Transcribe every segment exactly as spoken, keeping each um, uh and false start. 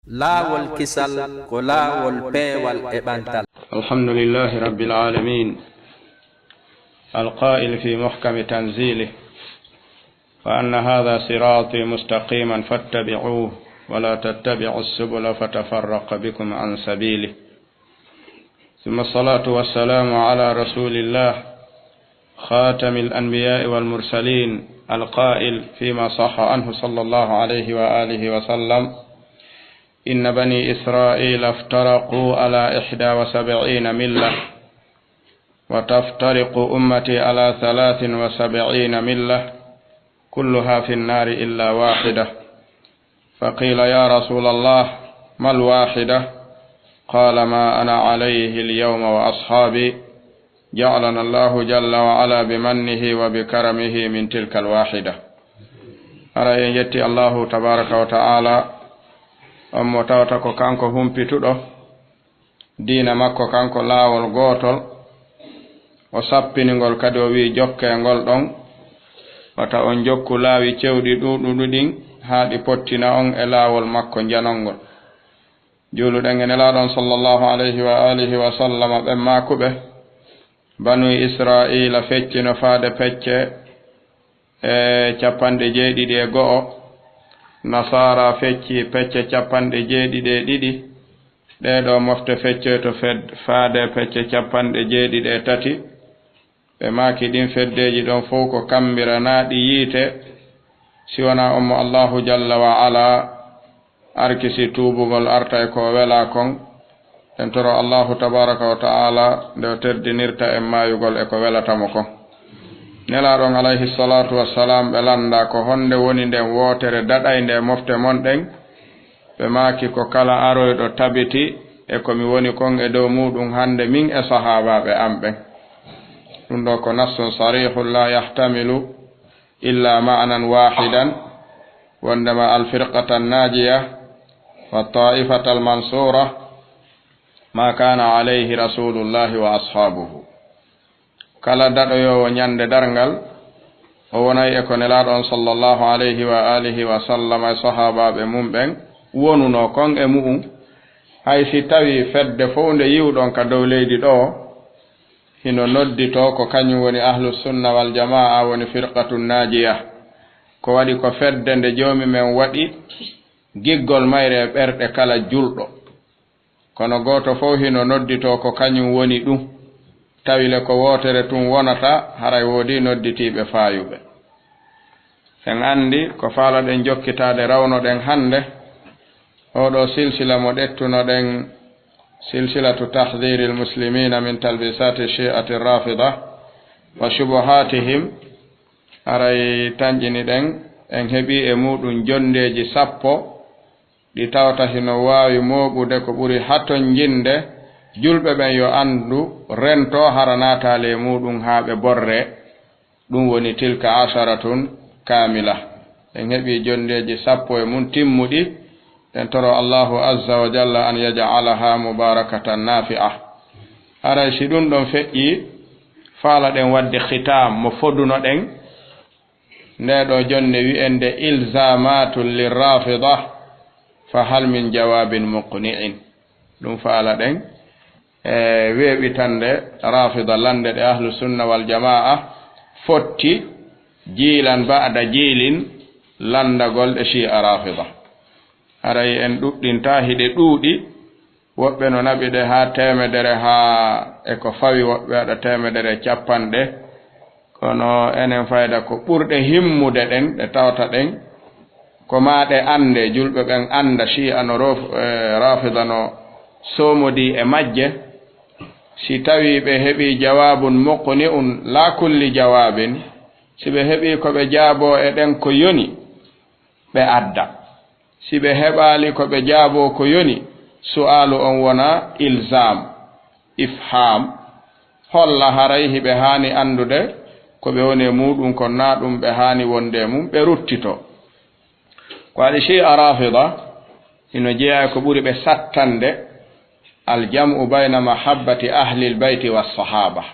Laawol kisal ko laawol peewal e ɓantal. الحمد لله رب العالمين، القائل في محكم تنزيله: وأن هذا صراطي مستقيما فاتبعوه ولا تتبعوا السبل فتفرق بكم عن سبيله. ثم الصلاة والسلام على رسول الله خاتم الأنبياء والمرسلين القائل فيما صح عنه صلى الله عليه وآله وسلم: إن بني إسرائيل افترقوا على إحدى وسبعين ملة، وتفترق أمتي على ثلاث وسبعين ملة، كلها في النار إلا واحدة. فقيل: يا رسول الله، ما الواحدة؟ قال: ما أنا عليه اليوم وأصحابي، جعلنا الله جل وعلا بمنه وبكرمه من تلك الواحدة. Hara en yetti Allahu tabaraka wa ta'ala, on mo tawata ko kanko humpituɗo, diina makko kanko laawol gootol, o sappini ngol kadi, o wi'i, jokkee ngol ɗon, wata on jokku laawi cewɗi ɗuuɗuɗi ɗin, haa ɗi pottina on e laawol makko njanongol. Juuluɗen e Nelaaɗo on sallallahu alayhi wa alihi wa sallama, ɓen maakuɓe, Banu Isra'iila feccino faade pecce e capanɗe jeeɗiɗi e go'o, Nasaara fecci pecce capanɗe jeeɗiɗi e ɗiɗi. Ɗee ɗoo mofte feccoyto fed-, faade pecce capanɗe jeeɗiɗi e tati. Ɓe maaki ɗin feddeeji ɗon fow ko kambiranaaɗi yiite, si wanaa on mo Allahu jalla wa ala arkisi tuubugol arta e ko o welaa kon. En toro Allahu tabaraka wa ta'ala nde o teddinirta en maayugol e ko welata mo kon. Nelaaɗo on alayhi salatu wassalam, ɓe lannda ko honde woni nden wootere daɗaynde e mofte mon ɗen? Ɓe maaki ko kala aroyɗo tabiti e ko mi woni kon e dow muuɗum hande min e sahaabaaɓe am ɓen. Ɗum ɗoo ko nassun sarihun la yahtamilu illa ma'nan wahidan, wondema alfirqata annaajiya wa taa'ifata almansuura ma kana alayhi rasulullahi wa ashaabuhu. Kala daɗoyoowo ñande darngal, o wonay e ko Nelaaɗo on sallallahu alayhi wa alihi wa sallam e sahaabaaɓe mum ɓen wonunoo kon e mu'un. Hay si tawii fedde fow nde yi'uɗon ka dow leydi ɗoo, hino nodditoo ko kañum woni Ahlu Sunna wal Jamaa, woni Firqatu Naajiya. Ko waɗi ko fedde nde Joomi men waɗi giggol mayre e ɓerɗe kala julɗo. Kono gooto fow hino nodditoo ko kañum woni ɗum. Tawi le ko wootere tun wonata, haray woodii nodditiiɓe faayuɓe. En anndi ko faalaɗen jokkitaade, rawnoɗen hannde. Oo ɗoo silsila mo ƴettunoɗen, silsilatu tahdhiril muslimina min talbisati shi'ati rafida wa shubuhatihim, aray tanƴini ɗen, en heɓii e muuɗum jonndeeji sappo, ɗi tawata hino waawi mooɓude ko ɓuri hatonjinde julɓe ɓen yo anndu, rentoo, hara naataali e muuɗum haa ɓe borree. Ɗum woni tilka asharatun kaamila. En heɓii jonndeeji sappo e mum timmuɗi. En toro Allahu azza wa jalla an yaj'alaha mubarakatan nafi'a. Haray si ɗum ɗon feƴƴii, faalaɗen waɗde khitaam mo fodunoɗen ndee ɗoo jonnde wi'ende ilzamatun lirrafida, fa hal min jawabin muqni'in. Ɗum faalaɗen e weeɓitande Rafida lannde ɗe Ahlu Sunna wal Jamaa fotti jiilan ba'da jiilin lanndagol ɗe Shi'a Rafida. Haray en ɗuɗɗintaa, hiɗe ɗuuɗi, woɓɓe no naɓi ɗe haa teemedere, haa e ko fawi, woɓɓe waɗa teemedere e capanɗe. Kono enen fayda ko ɓurɗe himmude ɗen, ɗe tawata ɗen, ko maa ɗe annde, julɓe ɓen annda Shi'a no rof-, e, Rafida no soomodii e majje. Si tawii ɓe heɓii jawaabun muqni'un laa kulli jawaabin, si ɓe heɓii ko ɓe jaaboo e ɗen ko yoni, ɓe adda. Si ɓe heɓaali ko ɓe jaaboo ko yoni, su'aalu on wona ilzaam, ifhaam, holla haray hiɓe haani anndude ko ɓe woni e muuɗum kon, naa ɗum ɓe haani wonde e mum, ɓe ruttitoo. Ko waɗi Shi'a Rafida hino jeyaa e ko ɓuri ɓe sattande aljam'u bayna mahabbati ahlil bayti was sahaba.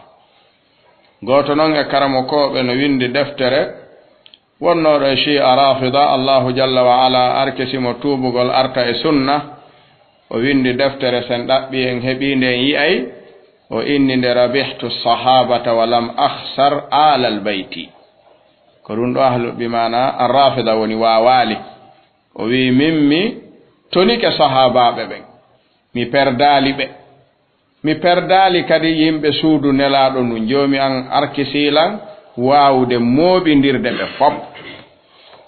Gooto non e karamokooɓe no winndi deftere wonnooɗo e Shi'a Rafida, Allahu jalla wa ala arkisi mo tuubugol arta e sunna, O winndi deftere, sen ɗaɓɓi en heɓii nde en yi'ay, o inni nde Rabihtu Sahabata wa lam akhsar alal bayti. Ko ɗum ɗo ahlu, bi maana Arrafida woni waawaali. O wi'i, min mi tonike sahaabaaɓe ɓen, mi perdaali ɓe. Mi perdaali kadi yimɓe suudu Nelaaɗo ndun. Joomi an arkisii lan waawude mooɓindirde ɓe fop.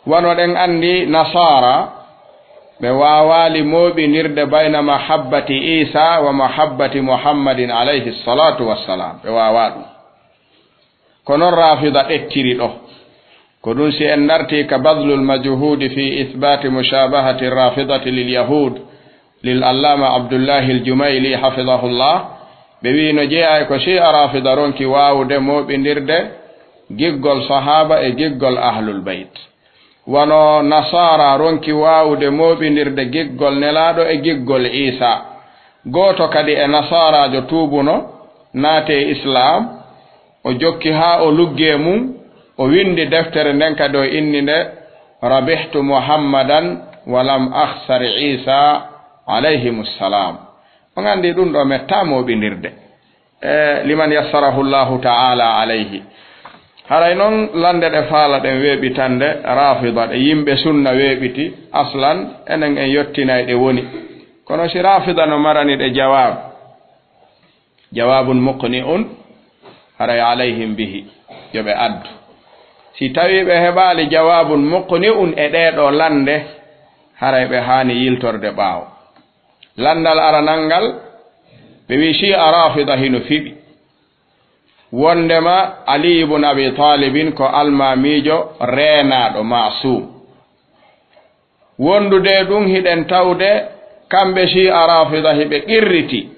Wano ɗen anndi, Nasaara, ɓe waawaali mooɓindirde bayna mahabbati Iisaa wa mahabbati Muhammadin alayhi salaatu wassalaam. Ɓe waawaa ɗum. Ko non Raafida ɗettiri ɗo. Ko ɗum si en nartii ka Badlul Majhuudi fi ithbaati mushaabahati Raafidati lil Yahuud, lil Allaama Abdullahi al Jumayli, hafidahullah, ɓe wi'i no jeyaa e ko Shi'a Raafida ronki waawude mooɓindirde giggol sahaaba e giggol Ahlul Bayt. Wano Nasaara ronki waawude mooɓindirde giggol Nelaaɗo e giggol Iisaa. Gooto kadi e Nasaaraajo tuubuno, naati e Islaam, o jokki haa o luggi e mum, o winndi deftere nden kadi, o inni nde, Rabihtu Muhammadan wa lam akhsar Iisaa alayhimu salaam. On anndi ɗum ɗo mettaa mooɓindirde. E, liman yassarahu Allahu ta'ala alayhi. Haray non lande ɗe faala ɗen weeɓitande Raafida, ɗe yimɓe sunna weeɓiti, aslan enen en yottinay ɗe woni. Kono si Raafida no marani ɗe jawaab, jawaabun muqni'un, haray alayhim bihi, yo ɓe addu. Si tawii ɓe heɓaali jawaabun muqni'un e ɗee ɗoo lande, haray ɓe haani yiltorde ɓaawo. Landal aranal ngal, ɓe wi'i Shi'a Raafida hino fiɓi wondema Ali ibn Abi Talibin ko almaamiijo reenaaɗo, maasum. Wondude ɗum, hiɗen tawde kamɓe Shi'a Raafida hiɓe qirriti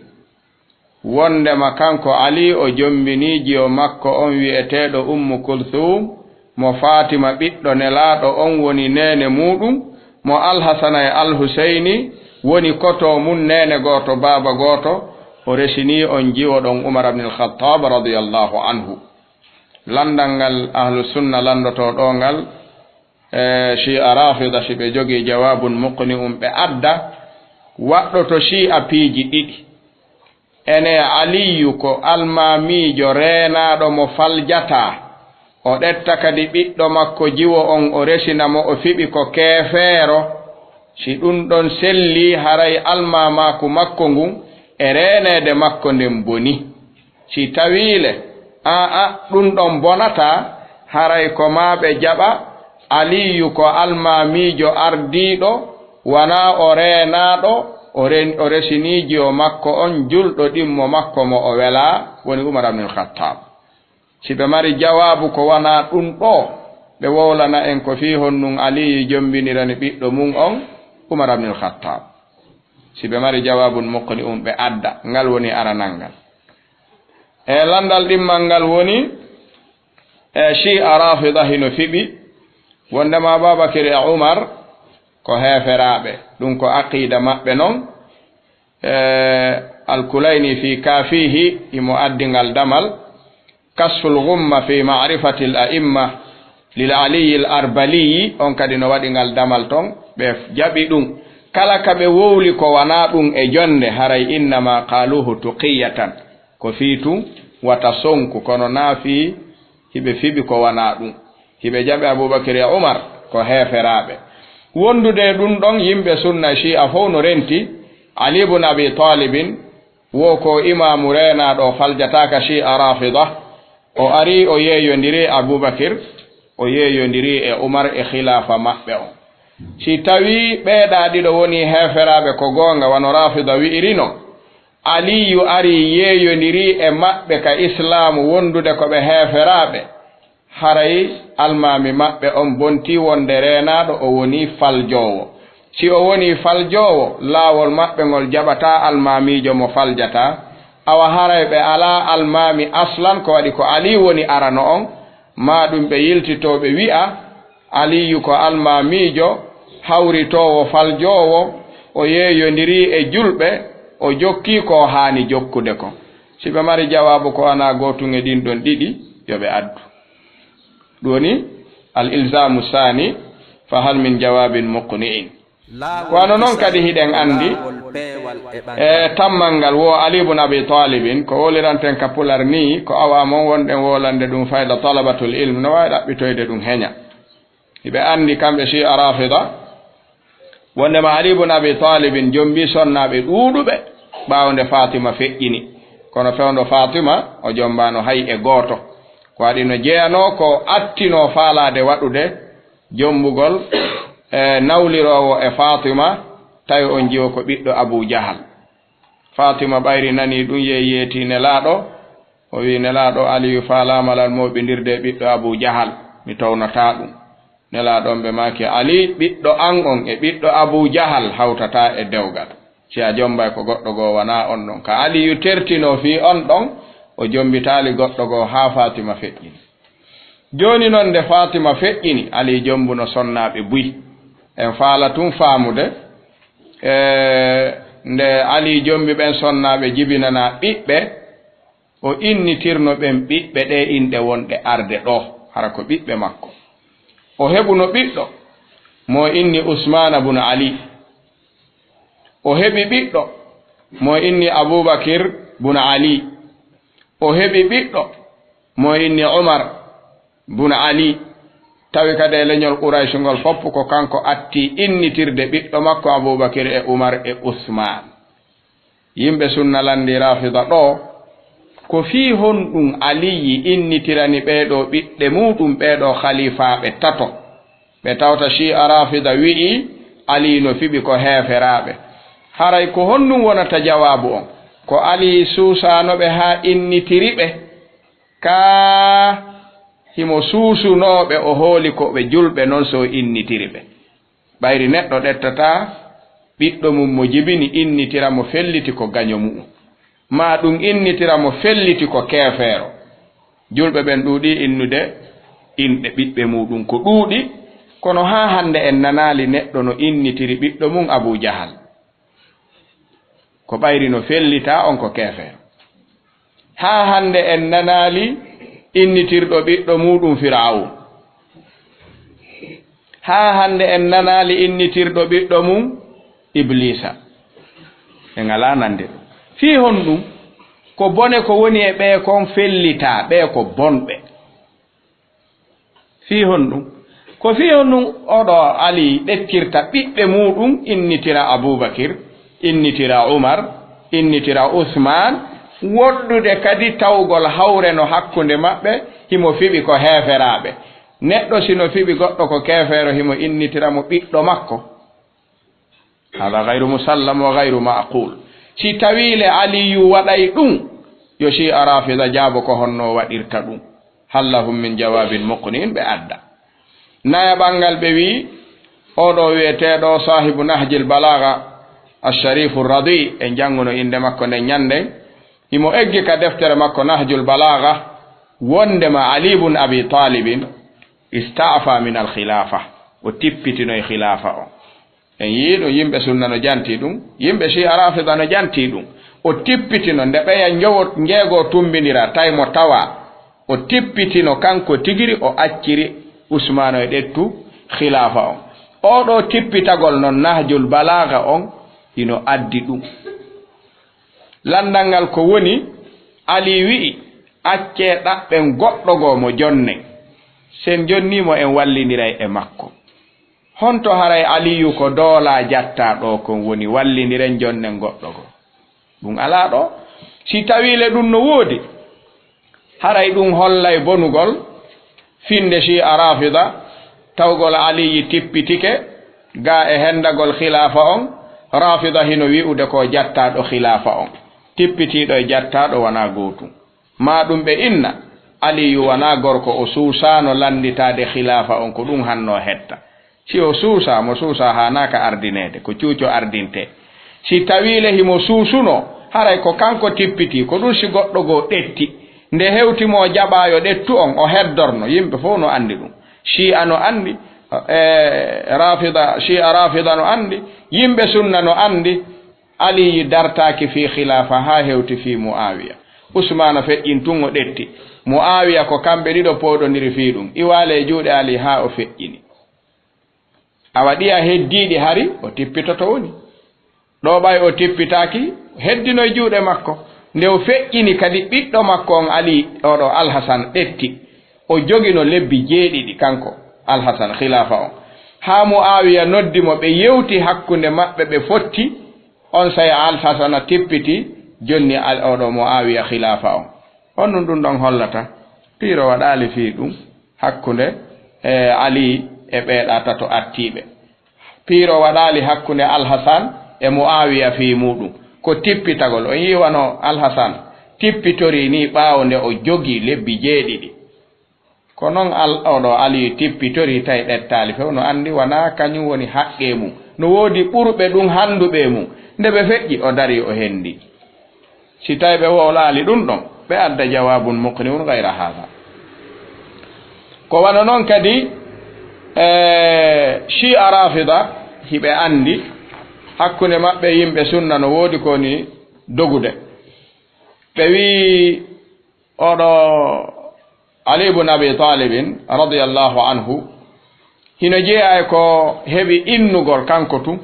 wondema kanko Ali o jombinii jiwo makko on wi'eteeɗo Ummu Kulthum, mo Faatima ɓiɗɗo Nelaaɗo on woni neene muuɗum, mo Alhasana e Alhuseyni woni koto mun, neene gooto, baaba gooto, o resinii on jiwo ɗon Umar ibn al-Khattab radiyallahu anhu. Landal ngal Ahlu Sunna landotoo ɗoo ngal, e, Shi'a Raafida, si ɓe jogii jawaabun muqni'un, ɓe adda, waɗɗoto Shi'a piiji ɗiɗi. Ene, Aliyu ko almaamiijo reenaaɗo mo faljataa, o ɗetta kadi ɓiɗɗo makko jiwo on, o resina mo, o fiɓi ko keefeero. Si ɗum ɗon sellii, haray almaamaaku makko ngun e reeneede makko nden boni. Si tawii le, aa, ɗum ɗon bonataa, haray ko maa ɓe jaɓa Aliyu ko almaamiijo ardiiɗo, wanaa o reenaaɗo, o ren-, o resinii jiwo makko on julɗo ɗimmo makko mo o welaa, woni Umar ibn al-Khattab. Si ɓe mari jawaabu ko wanaa ɗum ɗoo, ɓe wowlana en ko fii honɗum Aliyu jombinirani ɓiɗɗo mum on Umar ibn al-Khattab. Si ɓe mari jawaabun muqni'un, ɓe adda, ngal woni aranal ngal. E landal ɗimmal ngal woni, e, Shi'a Raafida hino fiɓi wondema Ababakir e Umar ko heeferaaɓe. Ɗum ko aqiida maɓɓe non. E, Al-Kulayni fi Kaafihi, imo addi ngal damal. Kashful Ghumma fi Ma'rifati al-A'imma lil Aliyyi al-Arbaliyi, on kadi no waɗi ngal damal ton. Ɓe jaɓi ɗum. Kala ka ɓe wowli ko wanaa ɗum e jonde, haray innama qaaluhu tuqiyatan. Ko fii tun wata sonku, kono naa fii hiɓe fiɓi ko wanaa ɗum. Hiɓe jaɓi Abubakir e Umar ko heeferaaɓe. Wondude e ɗum ɗon, yimɓe sunna Shi'a fow no renti Ali ibn Abi Talibin, wo ko imaamu reenaaɗo faljataaka Shi'a Rafida. O arii, o yeeyondirii e Abubakir, o yeeyondirii e Umar e khilaafa maɓɓe on. Si tawii ɓee ɗaa ɗiɗo wonii heeferaaɓe ko goonga, wano Rafida wi'iri non, Aliyu arii yeeyondirii e maɓɓe ka Islaamu wondude ko ɓe heeferaaɓe, haray almaami maɓɓe on bontii wonde reenaaɗo, o wonii faljoowo. Si o wonii faljoowo, laawol maɓɓe ngol jaɓataa almaamiijo mo faljataa. Awa haray ɓe alaa almaami aslan, ko waɗi ko Aliyu woni arano on, maa ɗum ɓe yiltitoo ɓe wi'a, Aliyu ko almaamiijo, hawritoowo, faljoowo, o yeeyondirii e julɓe, o jokkii ko o haani jokkude kon. Si ɓe mari jawaabu ko wanaa gootun e ɗin ɗon ɗiɗi, yo ɓe addu. Ɗum woni al-ilzaamu saani, fa hal min jawaabin muqni'in. Wano non kadi hiɗen anndi, e tammal ngal wo Ali ibn Abi Talibin, ko wowliranten ka pular nii, ko awa mon wonɗen wowlande ɗum fayda talabatul ilm, no waawi ɗaɓɓitoyde ɗum heña. Hiɓe anndi kamɓe Shi'a Rafida, wonndema Ali ibn Abi Talibin jombii sonnaaɓe ɗuuɗuɓe ɓaawo nde Fatima feƴƴini. Kono fewndo Fatima, o jombaano hay e gooto. Ko waɗi no jeyanoo ko attinoo faalaade waɗude, jombugol, e nawliroowo e Fatima, tawi on jiwo ko ɓiɗɗo Abu Jahal. Fatima ɓayri nanii ɗum, yehi yeetii Nelaaɗo, o wi'i, "Nelaaɗo, Aliyu faalaama lan mooɓindirde e ɓiɗɗo Abu Jahal, mi townataa ɗum." Nelaaɗo on ɓe maaki, "Ali, ɓiɗɗo an on e ɓiɗɗo Abu Jahal hawtataa e dewgal. Si a jombay ko goɗɗo goo wanaa on ɗon." Ka Aliyu tertinoo fii on ɗon, o jombitaali goɗɗo goo haa Fatima feƴƴini. Jooni non, nde Fatima feƴƴini, Ali jombuno sonnaaɓe buy. En faala tun faamude, e, nde Ali jombi ɓen sonnaaɓe jibinanaa ɓiɓɓe, o innitirno ɓen ɓiɓɓe ɗe inɗe wonɗe arde ɗoo, hara ko ɓiɓɓe makko. O heɓuno ɓiɗɗo mo inni Usmaana bun Ali. O heɓi ɓiɗɗo mo inni Abubakir bun Ali. O heɓi ɓiɗɗo mo inni Umar bun Ali. Tawi kadi e leñol Quraysh ngol fof ko kanko atti innitirde ɓiɗɗo makko Abubakir e Umar e Usmaan. Yimɓe sunna lanndii Rafida ɗoo, ko fii honɗum Aliyi innitirani ɓee ɗoo ɓiɓɓe muuɗum, ɓee ɗoo khaliifaaɓe tato? Ɓe tawta Shi'a Rafida wi'i Aliyi no fiɓi ko heeferaaɓe. Haray ko honɗum wonata jawaabu on? Ko Aliyi suusaano ɓe haa innitiri ɓe? Kaa himo suusunoo ɓe, o hooli ko ɓe julɓe, non si o innitiri ɓe? Ɓayri neɗɗo ɗettataa ɓiɗɗo mum mo jibini, innitira mo felliti ko gaño mu'un, maa ɗum innitira mo felliti ko keefeero. Julɓe ɓen ɗuuɗii innude inɗe ɓiɓɓe muuɗum ko ɗuuɗi, kono haa hannde en nanaali neɗɗo no innitiri ɓiɗɗo mum Abu Jahal. Ko ɓayri no fellitaa on ko keefeero. Haa hannde en nanaali innitirɗo ɓiɗɗo muuɗum Firawun. Haa hannde en nanaali innitirɗo ɓiɗɗo mum Ibliisa. En alaa nande ɗum. Fii honɗum? Ko bone ko woni e ɓee kon fellitaa, ɓee ko bonɓe. Fii honɗum? Ko fii honɗum oɗo Ali ɗettirta ɓiɓɓe muuɗum, innitira Abubakir, innitira Umar, innitira Usmaan, woɗɗude kadi tawgol hawre no hakkunde maɓɓe, himo fiɓi ko heeferaaɓe. Neɗɗo si no fiɓi goɗɗo ko keefeero, himo innitira mo ɓiɗɗo makko. Hada gayru musallam wa gayru ma'qul. Si tawii le Aliyu waɗay ɗum, yo Shi'a Rafida jaabo ko honno o waɗirta ɗum. Hal lahum min jawabin muqni'in, ɓe adda. Nayaɓal ngal ɓe wi'i, oɗo wi'eteeɗo saahibu Nahjil Balaaga, Ash-Sharifu Radi, en jannguno innde makko nden ñannden, himo eggi ka deftere makko Nahjul Balaaga, wondema Ali ibn Abi Talibin ista'fa min al-khilafa, o tippitinoy khilaafa on. En yii ɗum, yimɓe sunna no jantii ɗum, yimɓe Shi'a Rafida no jantii ɗum. O tippitino nde ɓeya njowo-, njeego tumbindira, tawi mo tawa. O tippitino kanko tigiri, o acciri Usmaanu e ɗettu khilaafa on. Oo ɗoo tippitagol non Nahjul Balaaga on hino addi ɗum. Lanndal ngal ko woni, Ali wi'i, "Accee ɗaɓɓen goɗɗo goo mo jonnen. Sen jonnii mo, en wallindiray e makko." Honto haray Aliyu ko doolaa jattaa ɗoo kon woni wallindiren jonnen goɗɗo goo? Ɗum alaa ɗoo. Si tawii le ɗum no woodi, haray ɗum hollay bonugol finnde Shi'a Rafida, tawgol Aliyi tippitike gaa e hendagol khilaafa on. Rafida hino wi'ude ko jattaaɗo khilaafa on. Tippitiiɗo e jattaaɗo wanaa gootum. Maa ɗum ɓe inna, Aliyu wanaa gorko, o suusaano lannditaade khilaafa on, ko ɗum hanno hetta. Si o suusaa, mo suusaa haanaaka ardineede, ko cuuco ardintee. Si tawii le himo suusunoo, haray ko kanko tippitii, ko ɗum si goɗɗo goo ɗetti. Nde hewti mo jaɓaa yo ɗettu on, o heddorno, yimɓe fow no anndi ɗum. Shi'a no anndi, e, Rafida, Shi'a Rafida no anndi, yimɓe sunna no anndi, Aliyi dartaaki fii khilaafa haa hewti fii Mu'aawiya. Usmaana feƴƴin tun o ɗetti. Mu'aawiya ko kamɓe ɗiɗo pooɗondiri fii ɗum. Iwaale e juuɗe Ali haa o feƴƴini. Awa ɗi a heddiiɗi hari, o tippitoto woni. Ɗo ɓay o tippitaaki, heddinoy juuɗe makko. Nde o feƴƴini kadi ɓiɗɗo makko on Ali, oɗo Alhasan ƴetti. O jogino lebbi jeeɗiɗi kanko Alhasan khilaafa on. Haa Muawiya noddi mo, ɓe yewti hakkunde maɓɓe, ɓe fotti. On say Alhasana tippiti, jonni Al-, oɗo Muawiya khilaafa on. On ɗum, ɗum ɗon hollata piiro waɗaali fii ɗum hakkunde, e, Ali e ɓeeɗa tato artiiɓe. Piiro waɗaali hakkunde Alhasan e Muawiya fii muuɗum. Ko tippitagol. On yi'ii wano Alhasan tippitorii nii ɓaawo nde o jogii lebbi jeeɗiɗi. Ko non Al-, oɗo Aliyu tippitorii tawi ɗettaali few, no anndi wanaa kañum woni haqqee mum. No woodi ɓurɓe ɗum hannduɓe e mum. Nde ɓe feƴƴi, o darii o henndii. Si tawi ɓe wowlaali ɗum ɗon, ɓe adda jawaabun muqni'un gayra haada. Ko wano non kadi, e, Shi'a Rafida, hiɓe anndi, hakkunde maɓɓe yimɓe sunna no woodi ko woni dogude. Ɓe wi'i oɗo Ali ibn Abi Talibin, radiyallahu anhu, hino jeyaa e ko heɓi innugol kanko tun,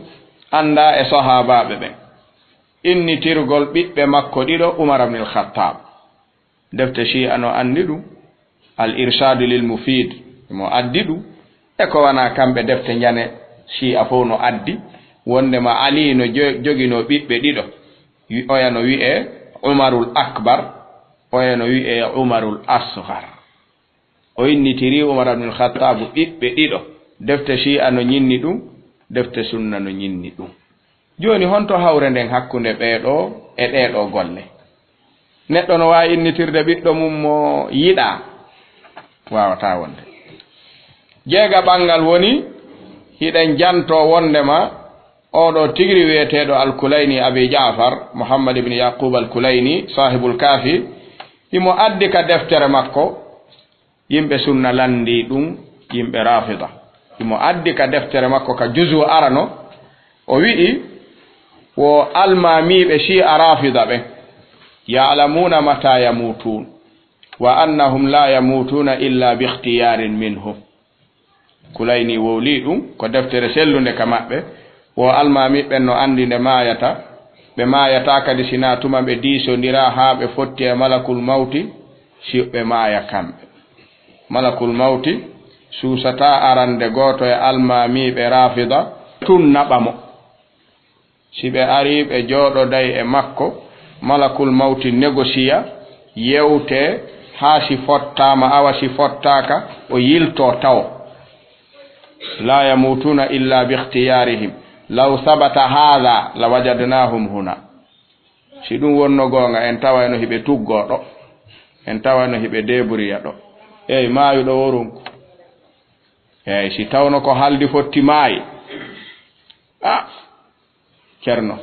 anndaa e sahaabaaɓe ɓen. Innitirgol ɓiɓɓe makko ɗiɗo Umar ibn al-Khattab. Defte Shi'a no anndi ɗum, Al-Irshadu lil Mufid, mo addi ɗum, e ko wanaa kamɓe defte njane Shi'a fow no addi, wonndema Ali no jo-, joginoo ɓiɓɓe ɗiɗo. Wi-, oya no wi'ee Umarul Akbar, oya no wi'ee Umarul Asghar. O innitirii Umar ibn Khattab ɓiɓɓe ɗiɗo. Defte Shi'a no ñinni ɗum, defte Sunna no ñinni ɗum. Jooni, honto hawre nden hakkunde ɓee ɗoo e ɗee ɗoo golle? Neɗɗo no waawi innitirde ɓiɗɗo mum mo yiɗaa? Waawataa wonde. Jeegaɓanngal woni, hiɗen jantoo wonndema oo ɗoo tigiri wi'eteeɗo Al-Kulayni, Abi Ja'far, Muhammad ibn Yaqub Al-Kulayni, Saahibul Kaafi, himo addi ka deftere makko, yimɓe sunna lanndii ɗum, yimɓe Rafida. Himo addi ka deftere makko ka juzu arano, o wi'i, wo almaamiiɓe Shi'a Rafida ɓen, "Ya'lamuuna mataa yamuutuun, wa annahum laa yamuutuuna illaa bi ikhtiyaarin minhum." Kulayni wowlii ɗum, ko deftere sellunde ka maɓɓe. Wo almaamiiɓe ɓen no anndi nde maayata. Ɓe maayataa kadi sinaa tuma ɓe diisondiraa haa ɓe fotti e malakul mawti, si ɓe maaya kamɓe. Malakul mawti suusataa arande gooto e almaamiiɓe Rafida tun naɓa mo. Si ɓe arii, ɓe jooɗoday e makko, malakul mawti negosiya, yewtee, haa si fottaama, awa si fottaaka, o yiltoo tawo. "Laa yamuutuuna illaa bi ikhtiyaarihim. Law sabata haadha, la wajadnaahum huna." Si ɗum wonno goonga, en tawayno hiɓe tuggoo ɗo, en tawayno hiɓe deburiya ɗo. Eey, maayuɗo worunku. Eey, si tawno ko haldi fotti maayi. Ah, Cerno,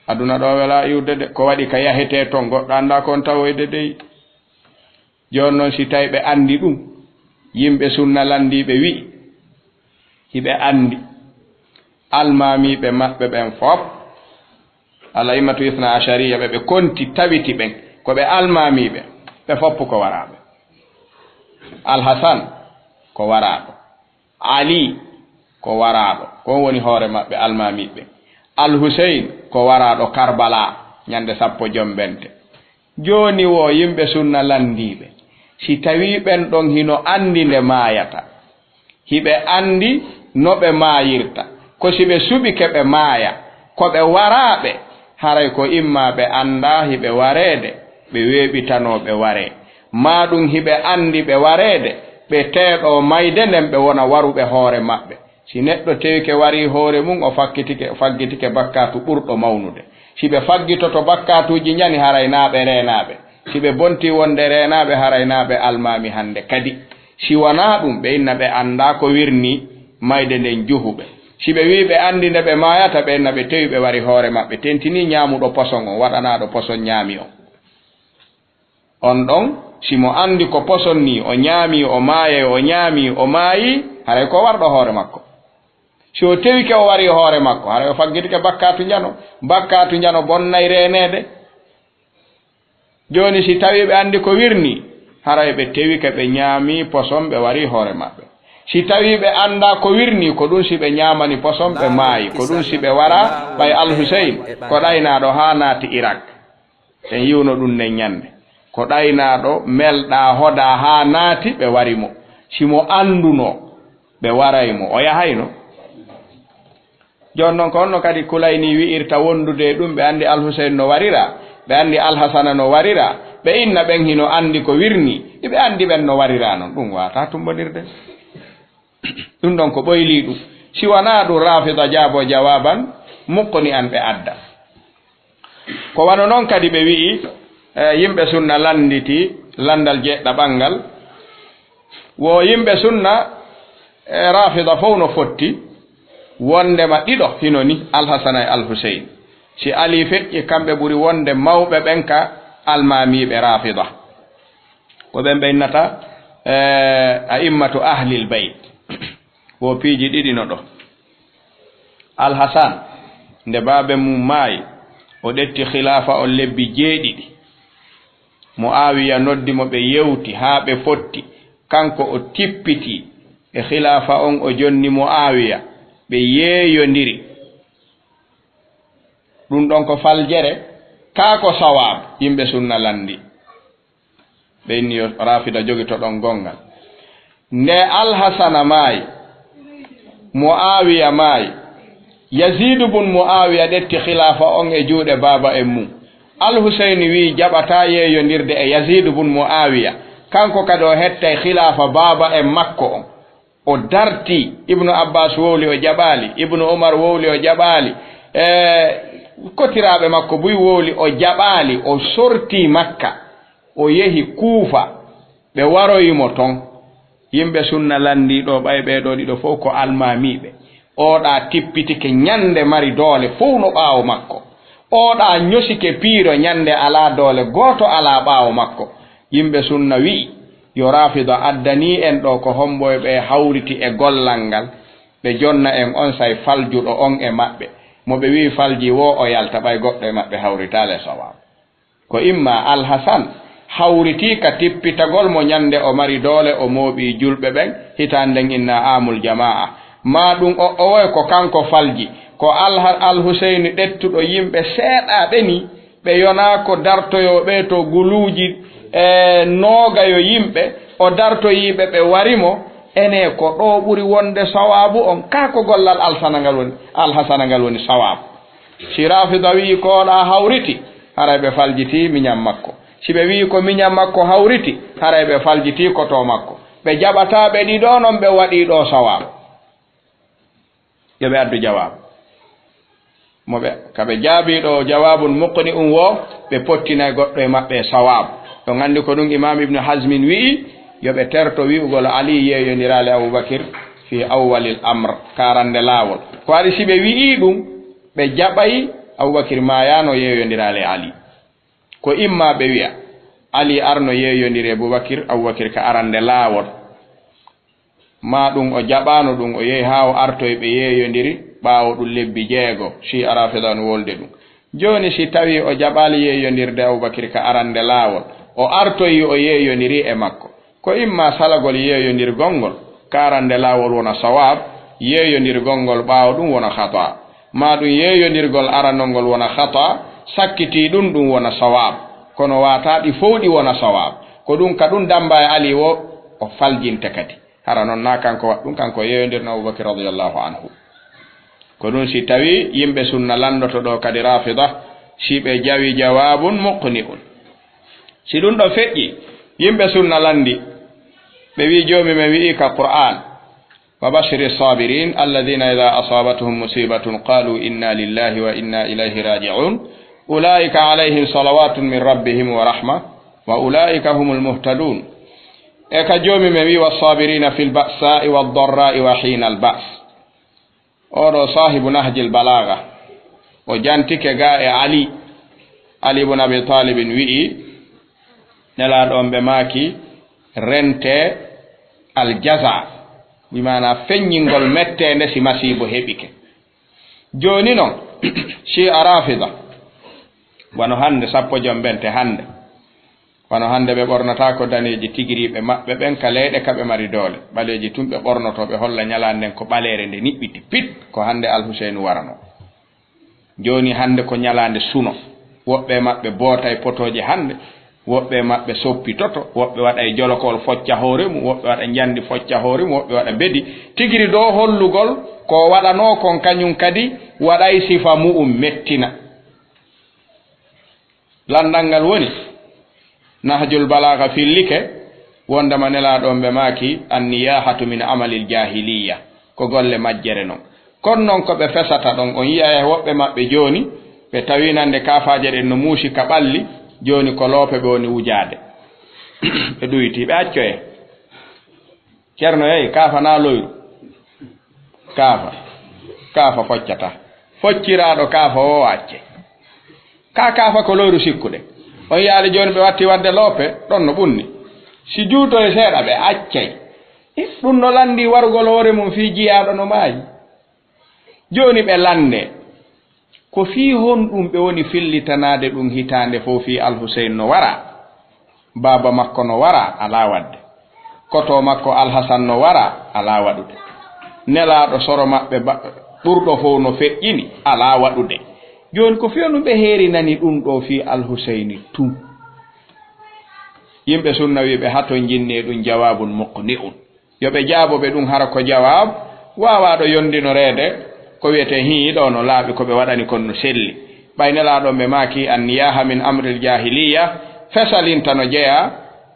aduna ɗo welaa iwde de, ko waɗi ka yahetee ton, goɗɗo anndaa ko on tawoyde dey. Jooni non, si tawi ɓe anndi ɗum, yimɓe sunna lanndiiɓe wi'i, hiɓe anndi almaamiiɓe maɓɓe ɓen fof, Al-A'immatu Isna Ashariya ɓe ɓe konti tawiti ɓen, ko ɓe almaamiiɓe, ɓe fof ko waraaɓe. Al-Hasan ko waraaɗo. Ali ko waraaɗo, ko on woni hoore maɓɓe, almaamiiɓe. Al-Huseyn ko waraaɗo Karbala, ñande sappo jombente. Jooni wo yimɓe sunna lanndiiɓe, si tawii ɓen ɗon hino anndi nde maayata, hiɓe anndi no ɓe maayirta, ko si ɓe suɓike ɓe maaya, ko ɓe waraaɓe, haray ko imma ɓe anndaa hiɓe wareede, ɓe weeɓitanoo ɓe waree, maa ɗum hiɓe anndi ɓe wareede, ɓe teeɗoo mayde nden, ɓe wona waruɓe hoore maɓɓe. Si neɗɗo tewike warii hoore mum, o fakkitike, o faggitike bakkaatu ɓurɗo mawnude. Si ɓe faggitoto bakkaatuuji njani, haray naa ɓe reenaaɓe. Si ɓe bontii wonde reenaaɓe, haray naa ɓe almaami hannde kadi. Si wanaa ɗum, ɓe inna ɓe anndaa ko wirnii mayde nden juhuɓe. Si ɓe wi'i ɓe anndi nde ɓe maayata, ɓe inna ɓe tewi ɓe wari hoore maɓɓe, tentinii ñaamuɗo poson on, waɗanaaɗo poson ñaami on. On ɗon, si mo anndi ko poson nii, o ñaami, o maayay, o ñaami, o maayi, haray ko warɗo hoore makko. Si o tewike, o wari hoore makko, haray o faggitike bakkaatu njano. Bakkaatu njano bonnay reeneede. Jooni, si tawii ɓe anndi ko wirnii, haray ɓe tewike, ɓe ñaami poson, ɓe wari hoore maɓɓe. Si tawii ɓe anndaa ko wirnii, ko ɗun si ɓe ñaamani poson, ɓe maayi. Ko ɗun si ɓe waraa, ɓay Al-Huseyn ko ɗaynaaɗo haa naati Irak. En yi'uno ɗun nden ñannde. Ko ɗaynaaɗo, melɗaa, hodaa haa naati, ɓe wari mo. Si mo anndunoo, ɓe waray mo. O yahayno. Jooni non, ko honno kadi Kulayni wi'irta wondude e ɗun? Ɓe anndi Al-Huseyn no warira, ɓe anndi Al-Hasana no warira, ɓe inna ɓen hino anndi ko wirnii, ɓe anndi ɓen no warira non. Ɗun waawataa tumbondirde. Ɗun ɗon ko ɓoylii ɗun. Si wanaa ɗun, Raafida jaaboo jawaaban muqni'an ɓe adda. Ko wano non kadi ɓe wi'i, eh, yimɓe sunna lannditi lanndal jeɗɗaɓal ngal, wo yimɓe sunna e Raafida fow no fotti, wonndema ɗiɗo hino ni, Al-Hasana e Al-Huseyn. Si Alii feƴƴi, kamɓe ɓuri wonde mawɓe ɓen ka almaamiiɓe Raafida. Ko ɓen ɓe innata, eh, a'immatu ahlil bayt. Wo piiji ɗiɗi no ɗo. Al-Hasan, nde baaba mun maayi, o ɗetti khilaafa on lebbi jeeɗiɗi. Mu'aawiya noddi mo, ɓe yewti haa ɓe fotti. Kanko o tippiti e khilaafa on, o jonni Mu'aawiya. Ɓe yeeyondiri. Ɗun ɗon ko faljere, kaa ko sawaabu, yimɓe sunna lanndi. Ɓe inni yo Raafida jogito ɗon gonngal. Nde Al-Hasana maayi, Mu'aawiya maayi, Yaziidu bun Mu'aawiya ɗetti khilaafa on e juuɗe baaba en mun. Al-Huseyni wi'i jaɓataa yeeyondirde e Yaziidu bun Mu'aawiya. Kanko kadi o hettay khilaafa baaba en makko on. O darti, Ibnu Abbas wowli, o jaɓaali, Ibnu Umar wowli, o jaɓaali, e kotiraaɓe makko buy wowli, o jaɓaali, o sorti Makka, o yehi Kuufa, ɓe waroyi mo ton. Yimɓe sunna lanndii ɗoo, ɓay ɓee ɗoo ɗiɗo fow ko almaamiiɓe. Ooɗaa tippitike ñannde mari doole fow no ɓaawo makko. Ooɗaa ñosike piiro ñannde alaa doole gooto alaa ɓaawo makko. Yimɓe sunna wi'i, yo Raafida addanii en ɗoo ko hombo e ɓe hawriti e gollal ngal, ɓe jonna en onsay faljuɗo on e maɓɓe. Mo ɓe wi'i faljii woo, o yalta, ɓay goɗɗo e maɓɓe hawritaali e sawaabu. Ko imma Alhasan hawritii ka tippitagol mo ñande o mari doole, o mooɓii julɓe ɓen, hitaande nden innaa aamul jamaa'a. Maa ɗun o, o woy ko kanko falji, ko Alha-, Alhuseyni ɗettuɗo yimɓe seeɗaaɓe nii, ɓe yonaa ko dartoyoo ɓe to guluuji, e noogayo yimɓe, o dartoyii ɓe, ɓe wari mo. Enee, ko ɗoo ɓuri wonde sawaabu on? Kaa ko gollal Alsana ngal woni, Alhasana ngal woni sawaabu? Si Raafida wi'i ko ɗaa hawriti, haray ɓe faljitii miñan makko. Si ɓe wi'i ko miñan makko hawriti, haray ɓe faljitii koto makko. Ɓe jaɓataa ɓe ɗiɗo non, ɓe waɗii ɗoo sawaabu. Yo ɓe addu jawaabu. Mo ɓe, ka ɓe jaabii ɗoo jawaabun muqni'un woo, ɓe pottinay goɗɗo e maɓɓe e sawaabu. On anndi ko ɗun Imaam Ibnu Hazmin wi'i, yo ɓe terto wi'ugol Ali yeeyondiraali Abubakir fii awwalil amr, ka arande laawol. Ko waɗi si ɓe wi'ii ɗun, ɓe jaɓay Abubakir maayaano yeeyondiraali Ali. Ko imma ɓe wi'a, Ali arno yeeyondiri e Abubakir, Abubakir ka arande laawol. Maa ɗun o jaɓaano ɗun, o yehi haa o artoyi ɓe yeeyondiri, ɓaawo ɗun lebbi jeego, Shi'a Raafida no wolde ɗun. Jooni si tawii o jaɓaali yeeyondirde Abubakir ka arande laawol, o artoyi o yeeyondiri e makko. Ko imma salagol yeeyondirgol ngol, ka arande laawol wona sawaab, yeeyondirgol ngol ɓaawo ɗun wona khata. Maa ɗun yeeyondirgol aranol ngol wona khata, sakkitii ɗun, ɗun wona sawaab. Kono waataa ɗi fow ɗi wona sawaab. Ko ɗun ka ɗun damba e Ali woo, o faljinte kadi. Hara non naa kanko waɗi ɗun, kanko yeeyondirno Abubakir radiyallahu anhu. Ko ɗun si tawii yimɓe sunna lanndoto ɗoo kadi Raafida, si ɓe jawi jawaabun muqni'un. Si ɗun ɗoo feƴƴi, yimɓe sunna lanndi, ɓe wi'i, Joomi men wi'i ka Qur'aan, "Wa bashiri sabirin, alladhina idha asabatuhum musibatun qalu inna lillahi wa inna ilayhi raji'un, ulaika alayhim salawatun min rabbihim wa rahma, wa ulaika humul muhtadun." E ka Joomi men wi'i, "Wa sabirina fil ba'sa'i wa darra'i wa hinal ba's." Oo ɗoo saahibu Nahjil Balaaga, o jantike gaa e Ali. Ali ibn Abi Talibin wi'i, Nelaaɗo on ɓe maaki, rentee aljaza, bi maanaa feññingol metteende si masiibo heɓike. Jooni non, Shi'a Raafida, wano hannde, sappo jom ɓente hannde, Wano hannde ɓe ɓornataako daneeji tigiriiɓe maɓɓe ɓen ka leyɗe ka ɓe mari doole. Ɓaleeji tun ɓe ɓornoto, ɓe holla ñalaande nden ko ɓaleere nde niɓɓiti pit, ko hannde Al Huseynu warano. Jooni hannde ko ñalaande suno. Woɓɓe e maɓɓe bootay potooje hannde, woɓɓe e maɓɓe soppitoto, woɓɓe waɗay jolokol focca hoore mum, woɓɓe waɗa njandi focca hoore mum, woɓɓe waɗa mbedi. Tigiri dow hollugol ko o waɗanoo kon kañum kadi waɗay sifa mu'um mettina. Lanndal ngal woni, Nahjul Balaaga fillike wondema Nelaaɗo on ɓe maaki, "Anniyahatu min amalil jaahiliyya," ko golle majjere non. Kon non ko ɓe fesata ɗon, on yi'ay woɓɓe maɓɓe jooni, ɓe tawi nande kaafaaje ɗen no muusi ka ɓalli, jooni ko loope ɓe woni wujaade. Ɓe ɗuyti, ɓe accoye. Ceerno, hey, kaafa na loyru? Kaafa. Kaafa foccata. Focciraaɗo kaafa o acce. Ka kaafa ko loyru sikkude. On yaali jooni ɓe watti wadde loope, ɗon no ɓunni. Si juutoye seeɗa, ɓe accay. I, ɗum no lanndi warugol hoore mum fii jiyaaɗo no maayi. Jooni ɓe lannde. Ko fii honɗum ɓe woni fillitanaade ɗum hitaande fow fii Al Huseyn no wara? Baaba makko no wara? Alaa waɗde. Koto makko Al Hasan no wara? Alaa waɗude. Nelaaɗo soro maɓɓe ba-, ɓurɗo fow no feƴƴini? Alaa waɗude. Jooni ko fii honɗum ɓe heerinani ɗum ɗoo fii Al Huseyni tun? Yimɓe sunna wi'i ɓe hato njinni e ɗum jawaabun muqni'un. Yo ɓe jaabo ɓe ɗum hara ko jawaab waawaaɗo yondinoreede, ko wiyetee hii ɗoo no laaɓi ko ɓe waɗani kon no selli. Ɓay Nelaaɗo on ɓe maaki, "Anniyaaha min amril jaahiliyya," fesalinta no jeyaa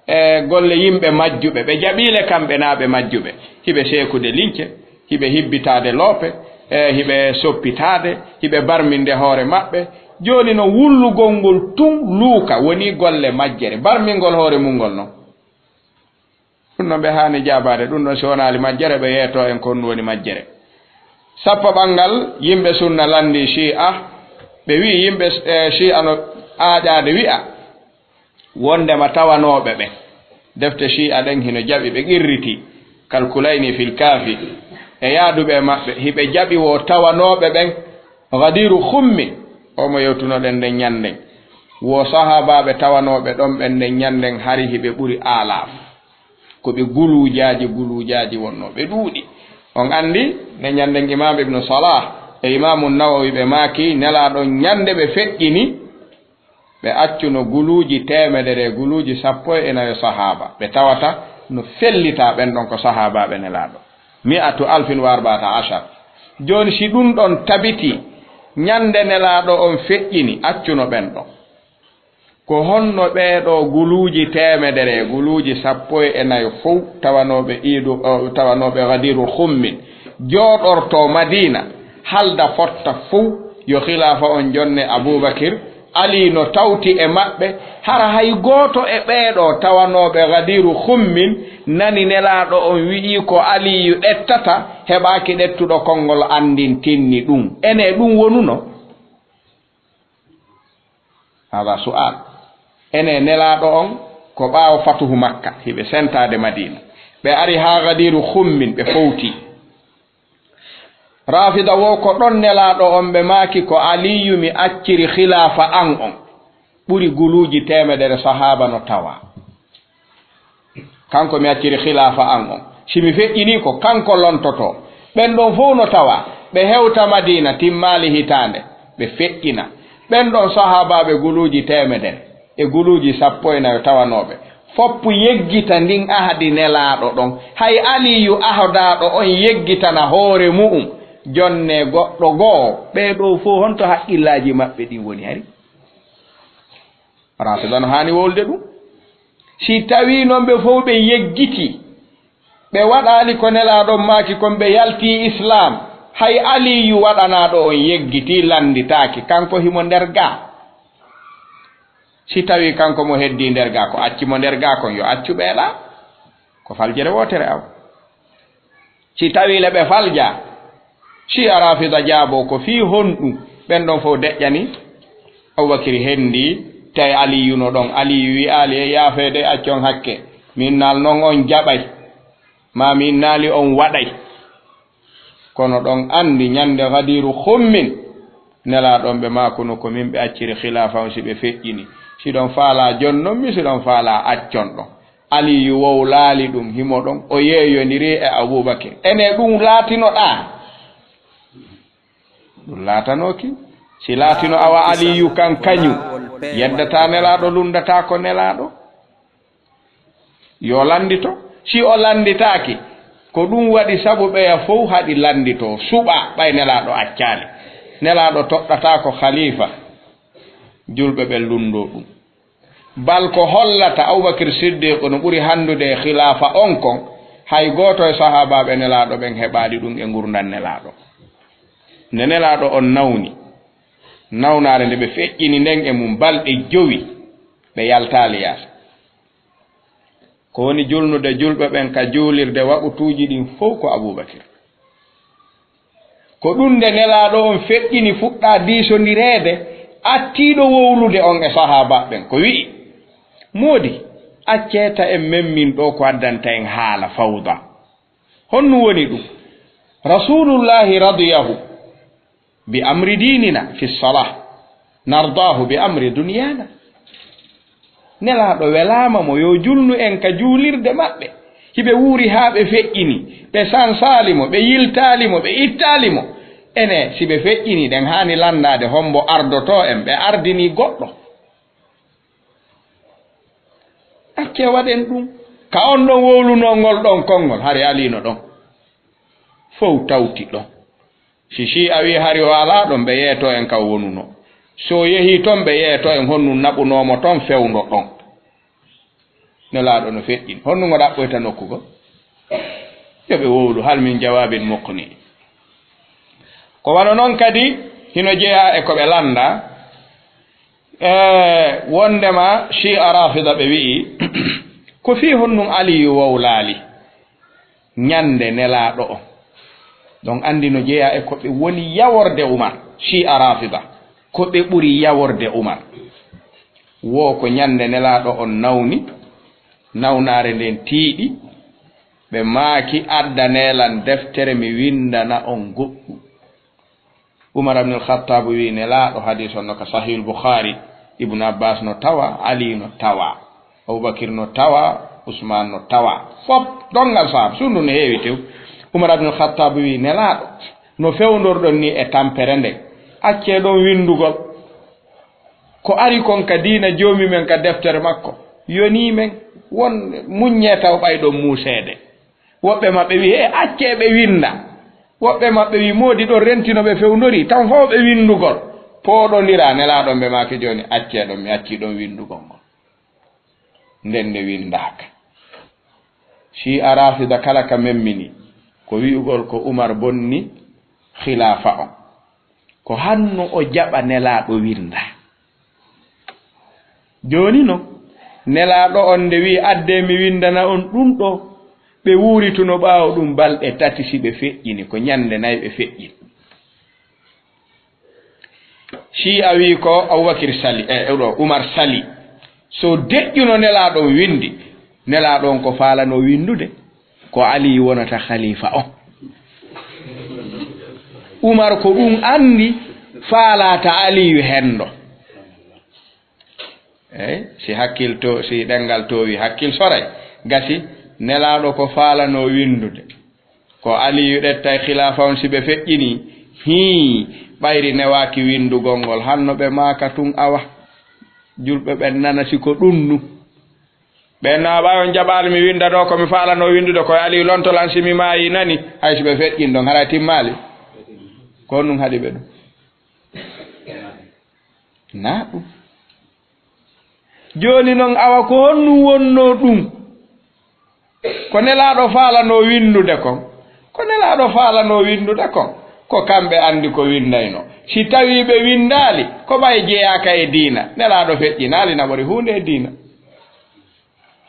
e golle yimɓe majjuɓe, ɓe jaɓiile kamɓe naa ɓe majjuɓe. Hiɓe seekude lince, hiɓe hibbitaade loope, e hiɓe soppitaade, hiɓe barminde hoore maɓɓe. Jooni no wullugol ngol tun luuka woni golle majjere, barmingol hoore mun ngol non. Ɗum ɗon ɓe haani jaabaade, ɗum ɗon si wonaali majjere, ɓe yeetoo en ko honɗum woni majjere. Sappo ɓanngal, yimɓe sunna lanndii Shi'a, ɓe wi'i yimɓe, eh, Shi'a no aaƴaade wi'a, wonndema tawanooɓe ɓen. Defte Shi'a ɗen hino jaɓi ɓe qirritii, kal Kulayni fil Kaafi, e yaaduɓe e maɓɓe, hiɓe jaɓi wo tawanooɓe ɓen, Gadiiru Xummin, o mo yewtunoɗen nden ñannden, wo sahaabaaɓe tawanooɓe ɗon ɓen nden ñannden hari hiɓe ɓuri aalaaf. Ko ɓe guluujaaji, guluujaaji wonnoo, ɓe ɗuuɗi. On anndi, nde ñannden Imaam Ibnu Salah e Imaamu Nawawi ɓe maaki, Nelaaɗo ñannde ɓe feƴƴini, ɓe accuno guluuji teemedere e guluuji sappo e nayo sahaaba. Ɓe tawata no fellitaa ɓen ɗon ko sahaabaaɓe Nelaaɗo. Mi'atu alfin wa arba'ata ashar. Jooni, si ɗum ɗon tabitii, ñannde Nelaaɗo on feƴƴini, accuno ɓen ɗon. Ko honno ɓee ɗoo guluuji teemedere e guluuji sappo e nayo fow tawanooɓe iidu, o, tawanooɓe Gadiiru Xummin jooɗortoo Madiina, halda fotta fow yo khilaafa on jonne Abuubakir, Alii no tawti e maɓɓe, hara hay gooto e ɓee ɗoo tawanooɓe Gadiiru Xummin nani Nelaaɗo on wi'ii ko Aliiyu ɗettata, heɓaaki ɗettuɗo konngol anndintinni ɗum. Enee ɗum wonuno? Hada su'al. Ene Nelaaɗo on ko ɓaawo fatuhu Makka, hiɓe sentaade Madiina. Ɓe ari haa Gadiiru Xummin, ɓe fowti. Raafida wo ko ɗon Nelaaɗo on ɓe maaki ko Aliyu mi acciri khilaafa an on. Ɓuri guluuji teemedere sahaaba no tawa. Kanko mi acciri khilaafa an on. Si mi feƴƴinii ko kanko lontotoo. Ɓen ɗon fow no tawa. Ɓe hewta Madiina timmaali hitaande. Ɓe feƴƴina. Ɓen ɗon sahaabaaɓe guluuji teemedere e guluuji sappo e nayo tawanooɓe. Foppu yeggita ndin ahadi Nelaaɗo ɗon. Hay Aliyu ahodaaɗo on yeggitana hoore mu'um. Jonne goɗɗo goo. Ɓee ɗoo fow honto haqqillaaji maɓɓe ɗin woni hari? Raafida no haani wowlude ɗum. Si tawii non ɓe fow ɓe yeggitii, ɓe waɗaali ko Nelaaɗo on maaki kon, ɓe yaltii Islaam, hay Aliyu waɗanaaɗo on yeggitii, lannditaaki, kanko himo nder gaa. Si tawii kanko mo heddii nder gaa, ko acci mo nder gaa kon, yo accu ɓee ɗaa. Ko faljere wootere aw. Si tawii le ɓe faljaa, Shi'a Raafida jaaboo ko fii honɗum ɓen ɗon fow deƴƴani? Abubakiri hendii, tawi Aliyu no ɗon. Aliyu wi'aali, "E yaafeede, accon hakke. Min naal non on jaɓay, maa min naali on waɗay." Kono ɗon anndi ñande Gadiiru Xummin, Nelaaɗo on ɓe maakuno ko min ɓe acciri khilaafa on si ɓe feƴƴini. Siɗon faalaa jonnon mi, siɗon faalaa accon ɗon. Aliyu wowlaali ɗum, himo ɗon, o yeeyondiri e Abubakir. Ene ɗum laatinoɗaa? Ɗum laatanooki. Si laatino awa Aliyu kan kañum, yeddataa Nelaaɗo, lunndataako Nelaaɗo. Yo lanndito. Si o lannditaaki, ko ɗum waɗi sabu ɓeya fow haɗi lannditoo, suɓa, ɓay Nelaaɗo accaali. Nelaaɗo toɗɗataako khalifa. Julɓe ɓen lunndoo ɗum. Bal ko hollata Abubakir Siddiq no ɓuri hanndude e khilaafa on kon, hay gooto e sahaabaaɓe Nelaaɗo ɓen heɓaali ɗum e ngurndan Nelaaɗo. Nde Nelaaɗo on nawni, nawnaare nde ɓe feƴƴini nden e mum balɗe jowi, ɓe yaltaali yaasi. Ko woni julnude julɓe ɓen ka juulirde waqutuuji ɗin fow ko Abubakir. Ko ɗum nde Nelaaɗo on feƴƴini fuɗɗaa diisondireede, attiiɗo wowlude on e sahaaba ɓen, ko wi'i, "Moodi, accee ta en memmin ɗoo ko addanta en haala fawda." Honɗum woni ɗum? Rasuulullaahi radiyahu bi amri diinina fi salah, nardaahu bi amri dunyaana. Nelaaɗo welaama mo yo julnu en ka juulirde maɓɓe. Hiɓe wuuri haa ɓe feƴƴini, ɓe sansaali mo, ɓe yiltaali mo, ɓe ittaali mo. Ene, si ɓe feƴƴini, ɗen haani lanndaade hombo ardotoo en, ɓe ardini goɗɗo. Accee waɗen ɗum. Ka on ɗon wowlunoo ngol ɗon konngol, hari aliino ɗon. Fow tawti ɗon. Si Shi'a wii hari o alaa ɗon, ɓe yeeto en ka o wonunoo. Si o yehii ton, ɓe yeeto en honɗum naɓunoo mo ton fewndo ɗon. Nelaaɗo no feƴƴin. Honɗum o ɗaɓɓoyta nokku goo? Yo ɓe wowlu, hal min jawaabin muqni. Ko wano non kadi, hino jeyaa e ko ɓe lannda, e wondema Shi'a Rafida ɓe wi'i, ko fii honɗum Aliyu wowlaali ñande Nelaaɗo on? Ɗon anndi no jeyaa e ko ɓe woni yaworde Umar, Shi'a Rafida, ko ɓe ɓuri yaworde Umar. Wo ko ñande Nelaaɗo on nawni, nawnaare nden tiiɗi, ɓe maaki, "Addanee lan deftere, mi winndana on goɗɗum." Umar ibn al-Khattab wi'i Nelaaɗo, hadiis on no ka Sahihul Bukhari, Ibn Abbas no tawa, Ali no tawa, Abubakir no tawa, Usman no tawa. Fop, donngal sahaaba, suudu no heewi tew. Umar ibn al-Khattab wi'i Nelaaɗo, "No fewndorɗon ni e tampere nden, accee ɗon winndugol. Ko ari kon ka diina Joomi men ka deftere makko, yonii men, won muññee taw ɓay ɗon muuseede." Woɓɓe maɓɓe wi'i, "E, accee ɓe winnda." Woɓɓe maɓɓe wi'i, "Moodi ɗon renti no ɓe fewndori, tan fow ɓe winndugol." Pooɗondiraa, Nelaaɗo on ɓe maaki, "Jooni accee ɗon, mi accii ɗon winndugol ngol." Nden nde winndaaka. Shi'a Rafida kala ka memmini, ko wi'ugol ko Umar bonni khilaafa on. Ko hanno o jaɓa Nelaaɗo winnda. Jooni non, Nelaaɗo on nde wi'i, "Addee mi winndana on ɗum ɗoo," ɓe wuurituno ɓaawo ɗum balɗe tati, si ɓe feƴƴini, ko ñande nay ɓe feƴƴini. Shi'a wi'i ko Abubakir sali, e, ɗo Umar sali. So deƴƴuno Nelaaɗo on winndi, Nelaaɗo on ko faalano winndude, ko Aliyu wonata khalifa on. Umar ko ɗum anndi, faalata Aliyu henndo. Eey, si hakkil to, si ɗemngal toowi, hakkil soray. Gasi, Nelaaɗo ko faalano winndude. Ko Aliyu ɗettay khilaafa on si ɓe feƴƴini. Hii, ɓayri newaaki winndugol ngol, hanno ɓe maaka tun awa. Julɓe ɓen nana si ko ɗum nu. Ɓen no, "Ɓay on jaɓaali mi winnda ɗoo ko mi faalano winndude, ko Aliyu lonto lan si mi maayi," nani, hay si ɓe feƴƴin ɗon, haray timmaali. Ko honɗum haɗi ɓe ɗum? Naa ɗum. Jooni non, awa ko honɗum wonnoo ɗum? Ko Nelaaɗo faalanoo winndude kon. Ko Nelaaɗo faalanoo winndude kon. Ko kamɓe anndi ko winndaynoo. Si tawii ɓe winndaali, ko ɓay jeyaaka e diina. Nelaaɗo feƴƴinaali naɓori huunde e diina.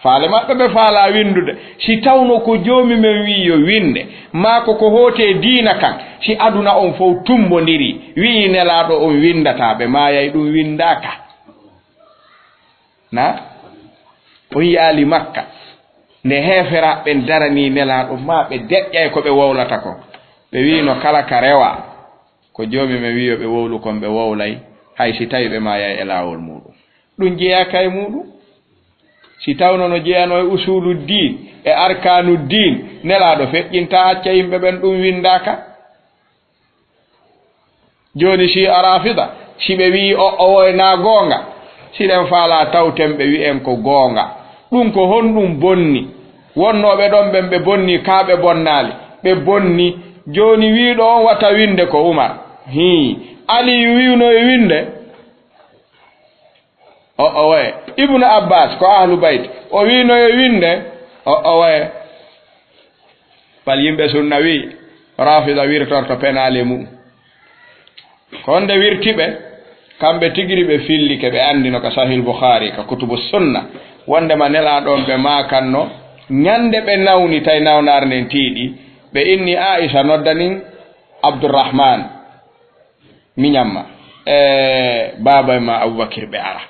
Faale maɓɓe ɓe faalaa winndude. Si tawno ko Joomi men wi'i yo winnde, maa ko ko hooti e diina kan, si aduna on fow tummbondirii, wi'i Nelaaɗo on winndataa, ɓe maayay ɗum winndaaka. Na? On yaali Makka. Nde heeferaaɓe ɓen daranii Nelaaɗo, maa ɓe deƴƴay ko ɓe wowlata kon. Ɓe wi'ino kala ka rewaa, ko Joomi men wi'i yo ɓe wowlu kon, ɓe wowlay, hay si tawii ɓe maayay e laawol muuɗum. Ɗum jeyaaka e muuɗum. Si tawno no jeyanoo e usulu diin e arkaanu diin, Nelaaɗo feƴƴinta acca yimɓe ɓen ɗum winndaaka. Jooni si a Rafida, si ɓe wi'i o, o woy na goonga, si ɗen faalaa tawten ɓe wi'en ko goonga. Ɗum ko honɗum bonni? Wonnooɓe ɗon ɓen ɓe bonni, kaa ɓe bonnaali? Ɓe bonni. Jooni wi'uɗo on wata winnde ko Umar. Hii. Aliyu wi'uno e winnde? O, owe. Ibnu Abbas ko ahlu bayt. O wi'uno e winnde? O, owe. Bal yimɓe sunna wi'i, Rafida wirtorto penaale mum. Ko honde wirti ɓe? Kamɓe tigiri ɓe fillike, ɓe anndino ka Sahih Bukhari, ka kutubu sunna, wondema Nelaaɗo on ɓe maakanno, ñande ɓe nawni, tawi nawnaare nden tiiɗi, ɓe inni Aisha noddanin Abdurrahman, miñan ma, e baaba ma Abubakir ɓe ara.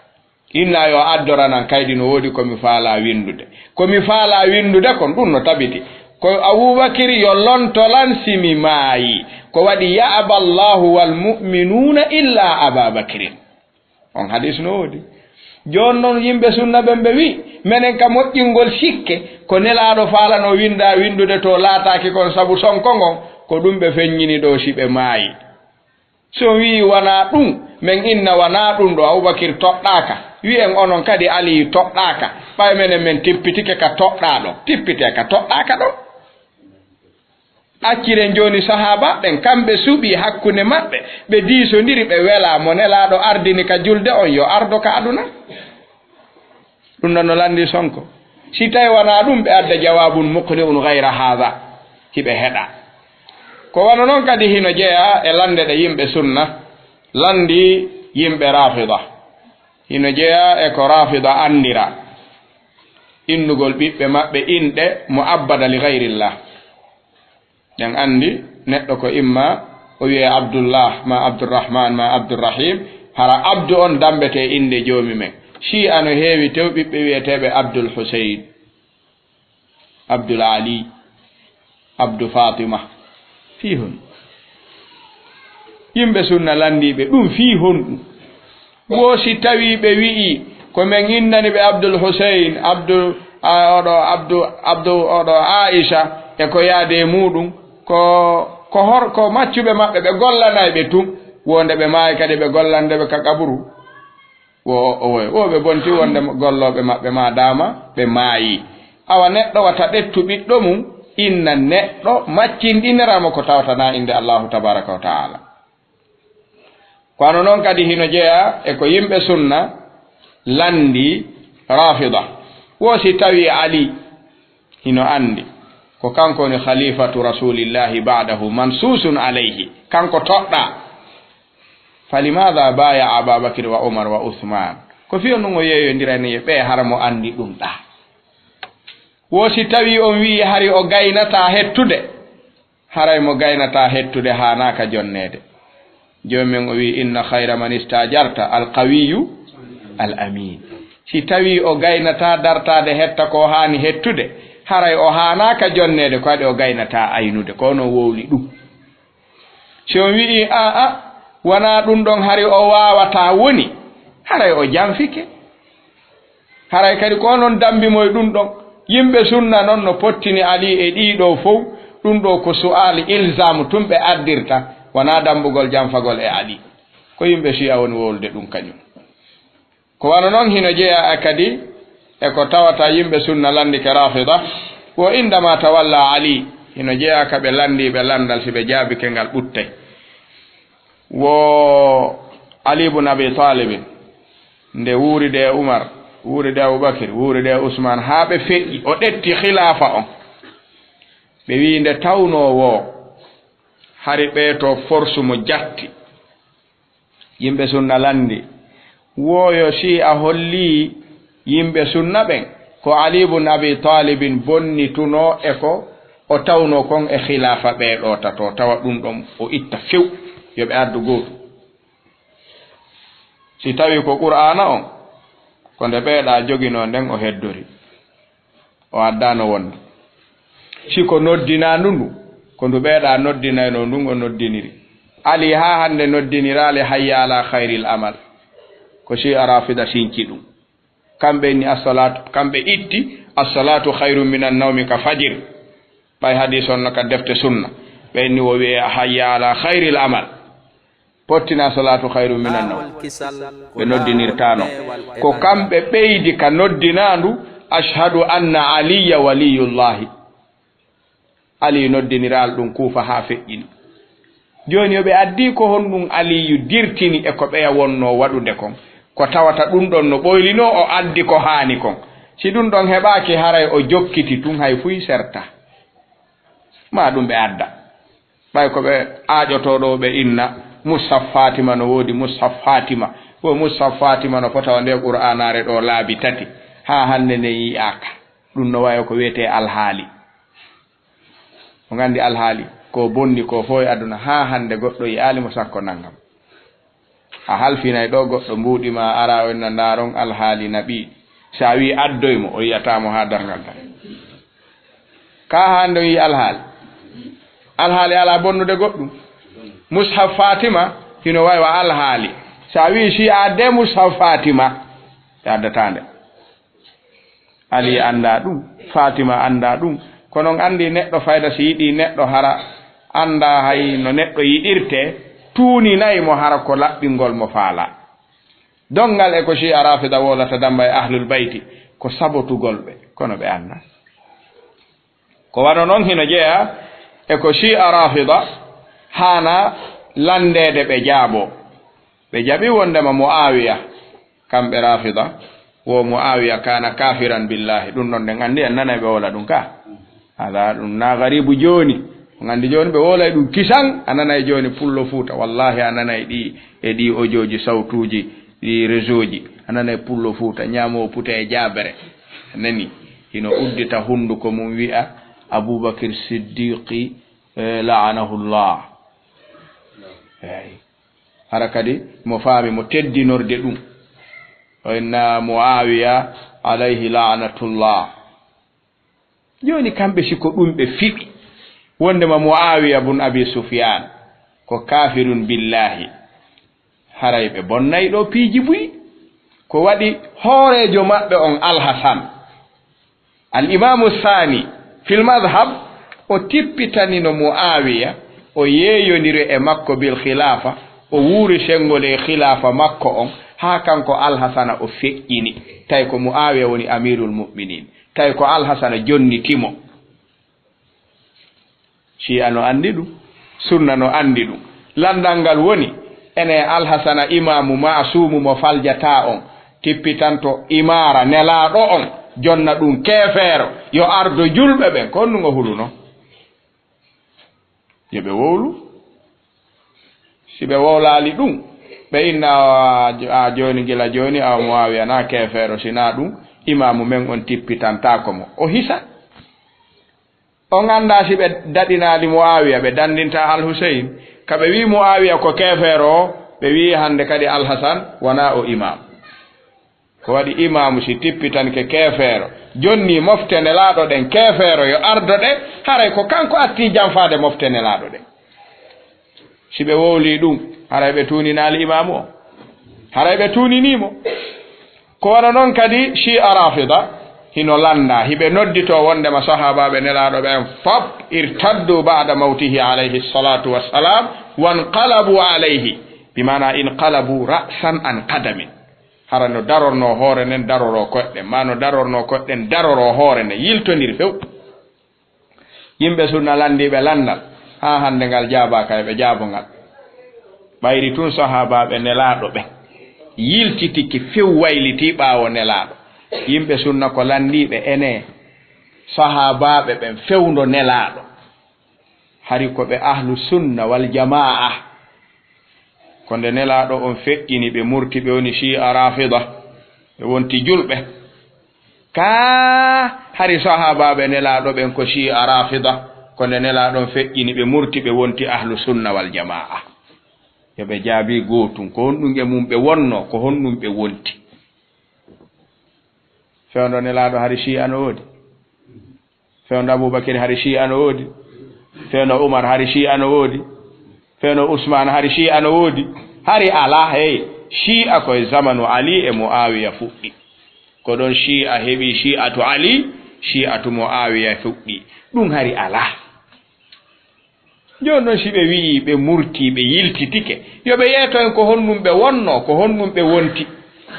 Inna yo addoranan kaydi, no woodi ko mi faalaa winndude. Ko mi faalaa winndude kon, ɗum no tabiti. Ko Abubakir yo lonto lan si mi maayi. Ko waɗi, "Ya'ba Allahu wal mu'minuuna illa Aba Bakrin." On hadis no woodi. Jooni non yimɓe sunna ɓen ɓe wi'i, menen ka moƴƴingol sikke, ko Nelaaɗo faalano winnda, winndude to laataaki kon sabu sonko ngon, ko ɗum ɓe feññini ɗo si ɓe maayi. Si on wi'i wanaa ɗum, men inna wanaa ɗum ɗo, Abubakir toɗɗaaka. Wi'en onon kadi Aliyu toɗɗaaka. Ɓay menen men tippitike ka toɗɗaa ɗon. Tippitee ka toɗɗaaka ɗon. Acciren jooni sahaaba ɓen, kamɓe suɓii hakkunde maɓɓe, ɓe diisondiri, ɓe welaa mo Nelaaɗo ardini ka julde on, yo ardo ka aduna. Ɗum ɗon no lanndii sonko. Si tawi wanaa ɗum, ɓe adda jawaabun muqni'un gayra haada, hiɓe heɗa. Ko wano non kadi hino jeyaa e lannde ɗe yimɓe sunna lanndii yimɓe Rafida. Hino jeyaa e ko Rafida anndira, innugol ɓiɓɓe maɓɓe inɗe mu'abbada li gayrillah. Ɗen anndi neɗɗo ko imma o wi'ee Abdullah, ma Abdurrahman, ma Abdurrahim, hara Abdu on dammbetee innde Joomi men. Shi'a no heewi tew ɓiɓɓe wi'eteeɓe Abdul Husayn, Abdul Ali, Abdu Fatima. Fii honɗum? Yimɓe sunna lanndiiɓe ɗum fii honɗum? Wo si tawii ɓe wi'ii, ko men innani ɓe Abdul Husayn, Abdu, a, oɗo Abdu, Abdu, oɗo Aisha, e ko yaade e muuɗum, ko, ko hor-, ko maccuɓe maɓɓe, ɓe gollanay ɓe tun, wonde ɓe maayi kadi ɓe gollande ɓe ka qaburu. Wo, o, o, wo ɓe bonti wonde gollooɓe maɓɓe ma daama ɓe maayi. Awa neɗɗo wata ɓettu ɓiɗɗo mum, inna neɗɗo maccinɗinira mo ko tawata na innde Allahu tabaraka wa ta'ala. Ko wano non kadi hino jeyaa e ko yimɓe sunna lanndii Rafida. Wo si tawii Ali hino anndi ko kanko woni khalifatu Rasulillahi ba'dahu mansusun alayhi, kanko toɗɗaa. Falimaada baaya'a Aba Bakr wa Umar wa Usman? Ko fii honɗum o yeeyondirani e ɓe hara mo anndi ɗum ɗaa? Wo si tawii on wi'i hari o gaynataa hettude, haray mo gaynataa hettude haanaaka jonneede. Joomi men o wi'i, "Inna khayra man istaajarta al-qawiyyu al-amin." Si tawii o gaynataa dartaade hetta ko haani hettude, haray o haanaaka jonneede, ko waɗi o gaynataa aynude, ko onon wowli ɗum. Si on wi'ii, "Aa, wanaa ɗum ɗon, hari o waawataa," woni, haray o janfike. Haray kadi ko onon dambi mo e ɗum ɗon. Yimɓe sunna non no pottini Ali e ɗii ɗoo fow. Ɗum ɗoo ko su'aali ilzaamu tun ɓe addirta, wanaa dambugol janfagol e Ali. Ko yimɓe Shi'a woni wowlude ɗum kañum. Ko wano non hino jeyaa kadi e ko tawata yimɓe sunna lanndike Rafida, wo indama tawalla Ali, hino jeyaa ka ɓe lanndii ɓe lanndal si ɓe jaabike ngal ɓuttay. Wo Ali ibn Abi Talibin, nde wuuride e Umar, wuuride e Abubakir, wuuride e Usman, haa ɓe feƴƴi, o ɗetti khilaafa on. Ɓe wi'i nde tawnoo woo, hari ɓee to forsu mo jatti. Yimɓe sunna lanndi, woo yo Shi'a holli yimɓe sunna ɓen ko Ali ibn Abi Talibin bonnitunoo e ko o tawnoo kon e khilaafa ɓee ɗoo tato, tawa ɗum ɗon o itta few, yo ɓe addu gootu. Si tawii ko Qur'aana on, ko nde ɓee ɗaa joginoo nden o heddori. O addaano wonde. Si ko noddinaandu ndu, ko ndu ɓee ɗaa noddinaynoo ndun o noddiniri. Ali haa hannde noddiniraali hayya ala khayril amal. Ko Shi'a Rafida sinci ɗum. Kamɓe inni as-salatu, kamɓe itti as-salatu khairun minan nawmi ka fajir. Ɓay hadis on no ka defte sunna. Ɓe inni wo wi'e hayya ala khairil amal. Pottina salatu khairun minan nawm. Ɓe noddinirtano. Ko kamɓe ɓeydi ka noddinandu, ashhadu anna Aliyya waliyullahi. Ali noddiniral ɗum Kuufa haa feƴƴini. Jooni yo ɓe addi ko honɗum Aliyu dirtini e ko ɓeya wonno waɗude kon. Ko tawata ɗum ɗon no ɓoylino o addi ko haani kon. Si ɗum ɗon heɓaaki haray o jokkiti tun hay fuy serta. Ma ɗum ɓe adda. Ɓay ko ɓe aaƴotoo ɗo ɓe inna Mushaf Fatima no woodi Mushaf Fatima. Wo Mushaf Fatima no fota o nde Qur'aanaare ɗo laabi tati. Haa hannde ne yi'aaka. Ɗum no wayi ko wiyetee alhaali. On nganndi alhaali, ko bonni ko fof e aduna, haa hannde goɗɗo yi'aali mo sakko nanngam. A halfinay ɗo goɗɗo mbuuɗi ma, ara o inna ndaaron alhaali naɓi. So a wi'i addoy mo, o yi'ataa mo haa darngal tan. Ka hannde o yi'i alhaali. Alhaali alaa bonnude goɗɗum. Mushaf Fatima, hino wayi wa alhaali. So a wi'i si a adde Mushaf Fatima, ɓe addataa nde. Ali anndaa ɗum, Fatima anndaa ɗum. Kono on anndi neɗɗo fayda si yiɗi neɗɗo hara anndaa hay no neɗɗo yiɗirtee, tuuninay mo hara ko laɓɓingol mo faalaa. Donngal e ko Shi'a Rafida wolata damba e Ahlul Bayti, ko sabotugol ɓe, kono ɓe anndaa. Ko wano non hino jeyaa e ko Shi'a Rafida haana lanndeede ɓe jaaboo. Ɓe jaɓi wondema Muawiya, kamɓe Rafida, wo Muawiya kana kafiran billahi. Ɗum ɗon ɗen anndi en nanay ɓe wola ɗum ka. Ala ɗum na garibu jooni. On anndi jooni ɓe wolay ɗum kisan, a nanay jooni Pullo Fuuta. Wallahi a nanay ɗi e ɗi ojooji sawtuuji, ɗi réseauji. A nanay Pullo Fuuta, ñaamoo pute e jaabere. A nani, hino uddita hunnduko mum wi'a, Abubakir Siddiqi, eh, la'anahullah. Eey. Hara kadi mo faami mo teddinorde ɗum. O inna Muawiya alayhi la'natullah. Jooni kamɓe si ko ɗum ɓe fiɓi, wondema Muawiya bun Abi Sufyan ko kafirun billahi. Haray ɓe bonnay ɗo piiji buy. Ko waɗi hooreejo maɓɓe on Alhasan. Al Imaamu Saani fil madhab, o tippitanino Muawiya, o yeeyondiri e makko bil khilaafa, o wuuri senngol e khilaafa makko on, haa kanko Alhasana o feƴƴini. Tawi ko Muawiya woni Amirul Mu'minin, tawi ko Alhasana jonniti mo. Shi'a no anndi ɗum, sunna no anndi ɗum. Lanndal ngal woni, ene Alhasana imaamu maasuumu mo faljataa on, tippitanto imaara nelaaɗo on, jonna ɗum keefeero, yo ardo julɓe ɓen, ko honɗum o huluno? Yo ɓe wowlu. Si ɓe wowlaali ɗum, ɓe inna a, a jooni gila jooni, a Muawiya na keefeero, si na ɗum, imaamu men on tippitantaako mo. O hisa. On anndaa si ɓe daɗinaali Muawiya, ɓe danndinta Al Huseyn. Ka ɓe wi'i Muawiya ko keefeero o, ɓe wi'i hannde kadi Al Hasan wonaa o imaam. Ko waɗi imaamu si tippitanke keefeero, jonni mofte nelaaɗo ɗen keefeero yo ardo ɗe, haray ko kanko atti janfaade mofte nelaaɗo ɗen. Si ɓe wowlii ɗum, haray ɓe tuuninaali imaamu o. Haray ɓe tuuninii mo. Ko wano non kadi Shi'a Rafida hino lannda, hiɓe nodditoo wondema sahaabaaɓe nelaaɗo ɓen fop irtaddu ba'da mawtihi alayhi salatu wassalam, wanqalabu alayhi, bi maana inqalabu ra'san an qadamin. Hara no darornoo hoore nden daroroo koɗɗen, maa no darornoo koɗɗen daroroo hoore nden, yiltondiri few. Yimɓe sunna lanndiiɓe lanndal, haa hannde ngal jaabaaka, eɓe jaabo ngal. Ɓayri tun sahaabaaɓe nelaaɗo ɓen yiltitiki few waylitii ɓaawo nelaaɗo. Yimɓe sunna ko lanndiiɓe ene sahaabaaɓe ɓen fewndo nelaaɗo. Hari ko ɓe ahlu sunna wal jamaa. Ko nde nelaaɗo on feƴƴini ɓe murti, ɓe woni Shi'a Rafida, ɓe wonti julɓe. Kaa hari sahaabaaɓe nelaaɗo ɓen ko Shi'a Rafida, ko nde nelaaɗo on feƴƴini ɓe murti, ɓe wonti ahlu sunna wal jamaa. Yo ɓe jaabi gootun, ko honɗum e mum ɓe wonno, ko honɗum ɓe wonti. Fewndo nelaaɗo hari Shi'a no woodi? Fewndo Abubakir hari Shi'a no woodi. Fewndo Umar hari Shi'a no woodi. Fewndo Usman hari Shi'a no woodi. Hari alaa, hey. Shi'a ko e zamanu Ali e Muawiya fuɗɗi. Ko ɗon Shi'a heɓi Shi'atu Ali, Shi'atu Muawiya fuɗɗi. Ɗum hari alaa. Jooni noon, si ɓe wi'ii ɓe murtii, ɓe yiltitike, yo ɓe yeeto en ko honɗum ɓe wonnoo, ko honɗum ɓe wonti.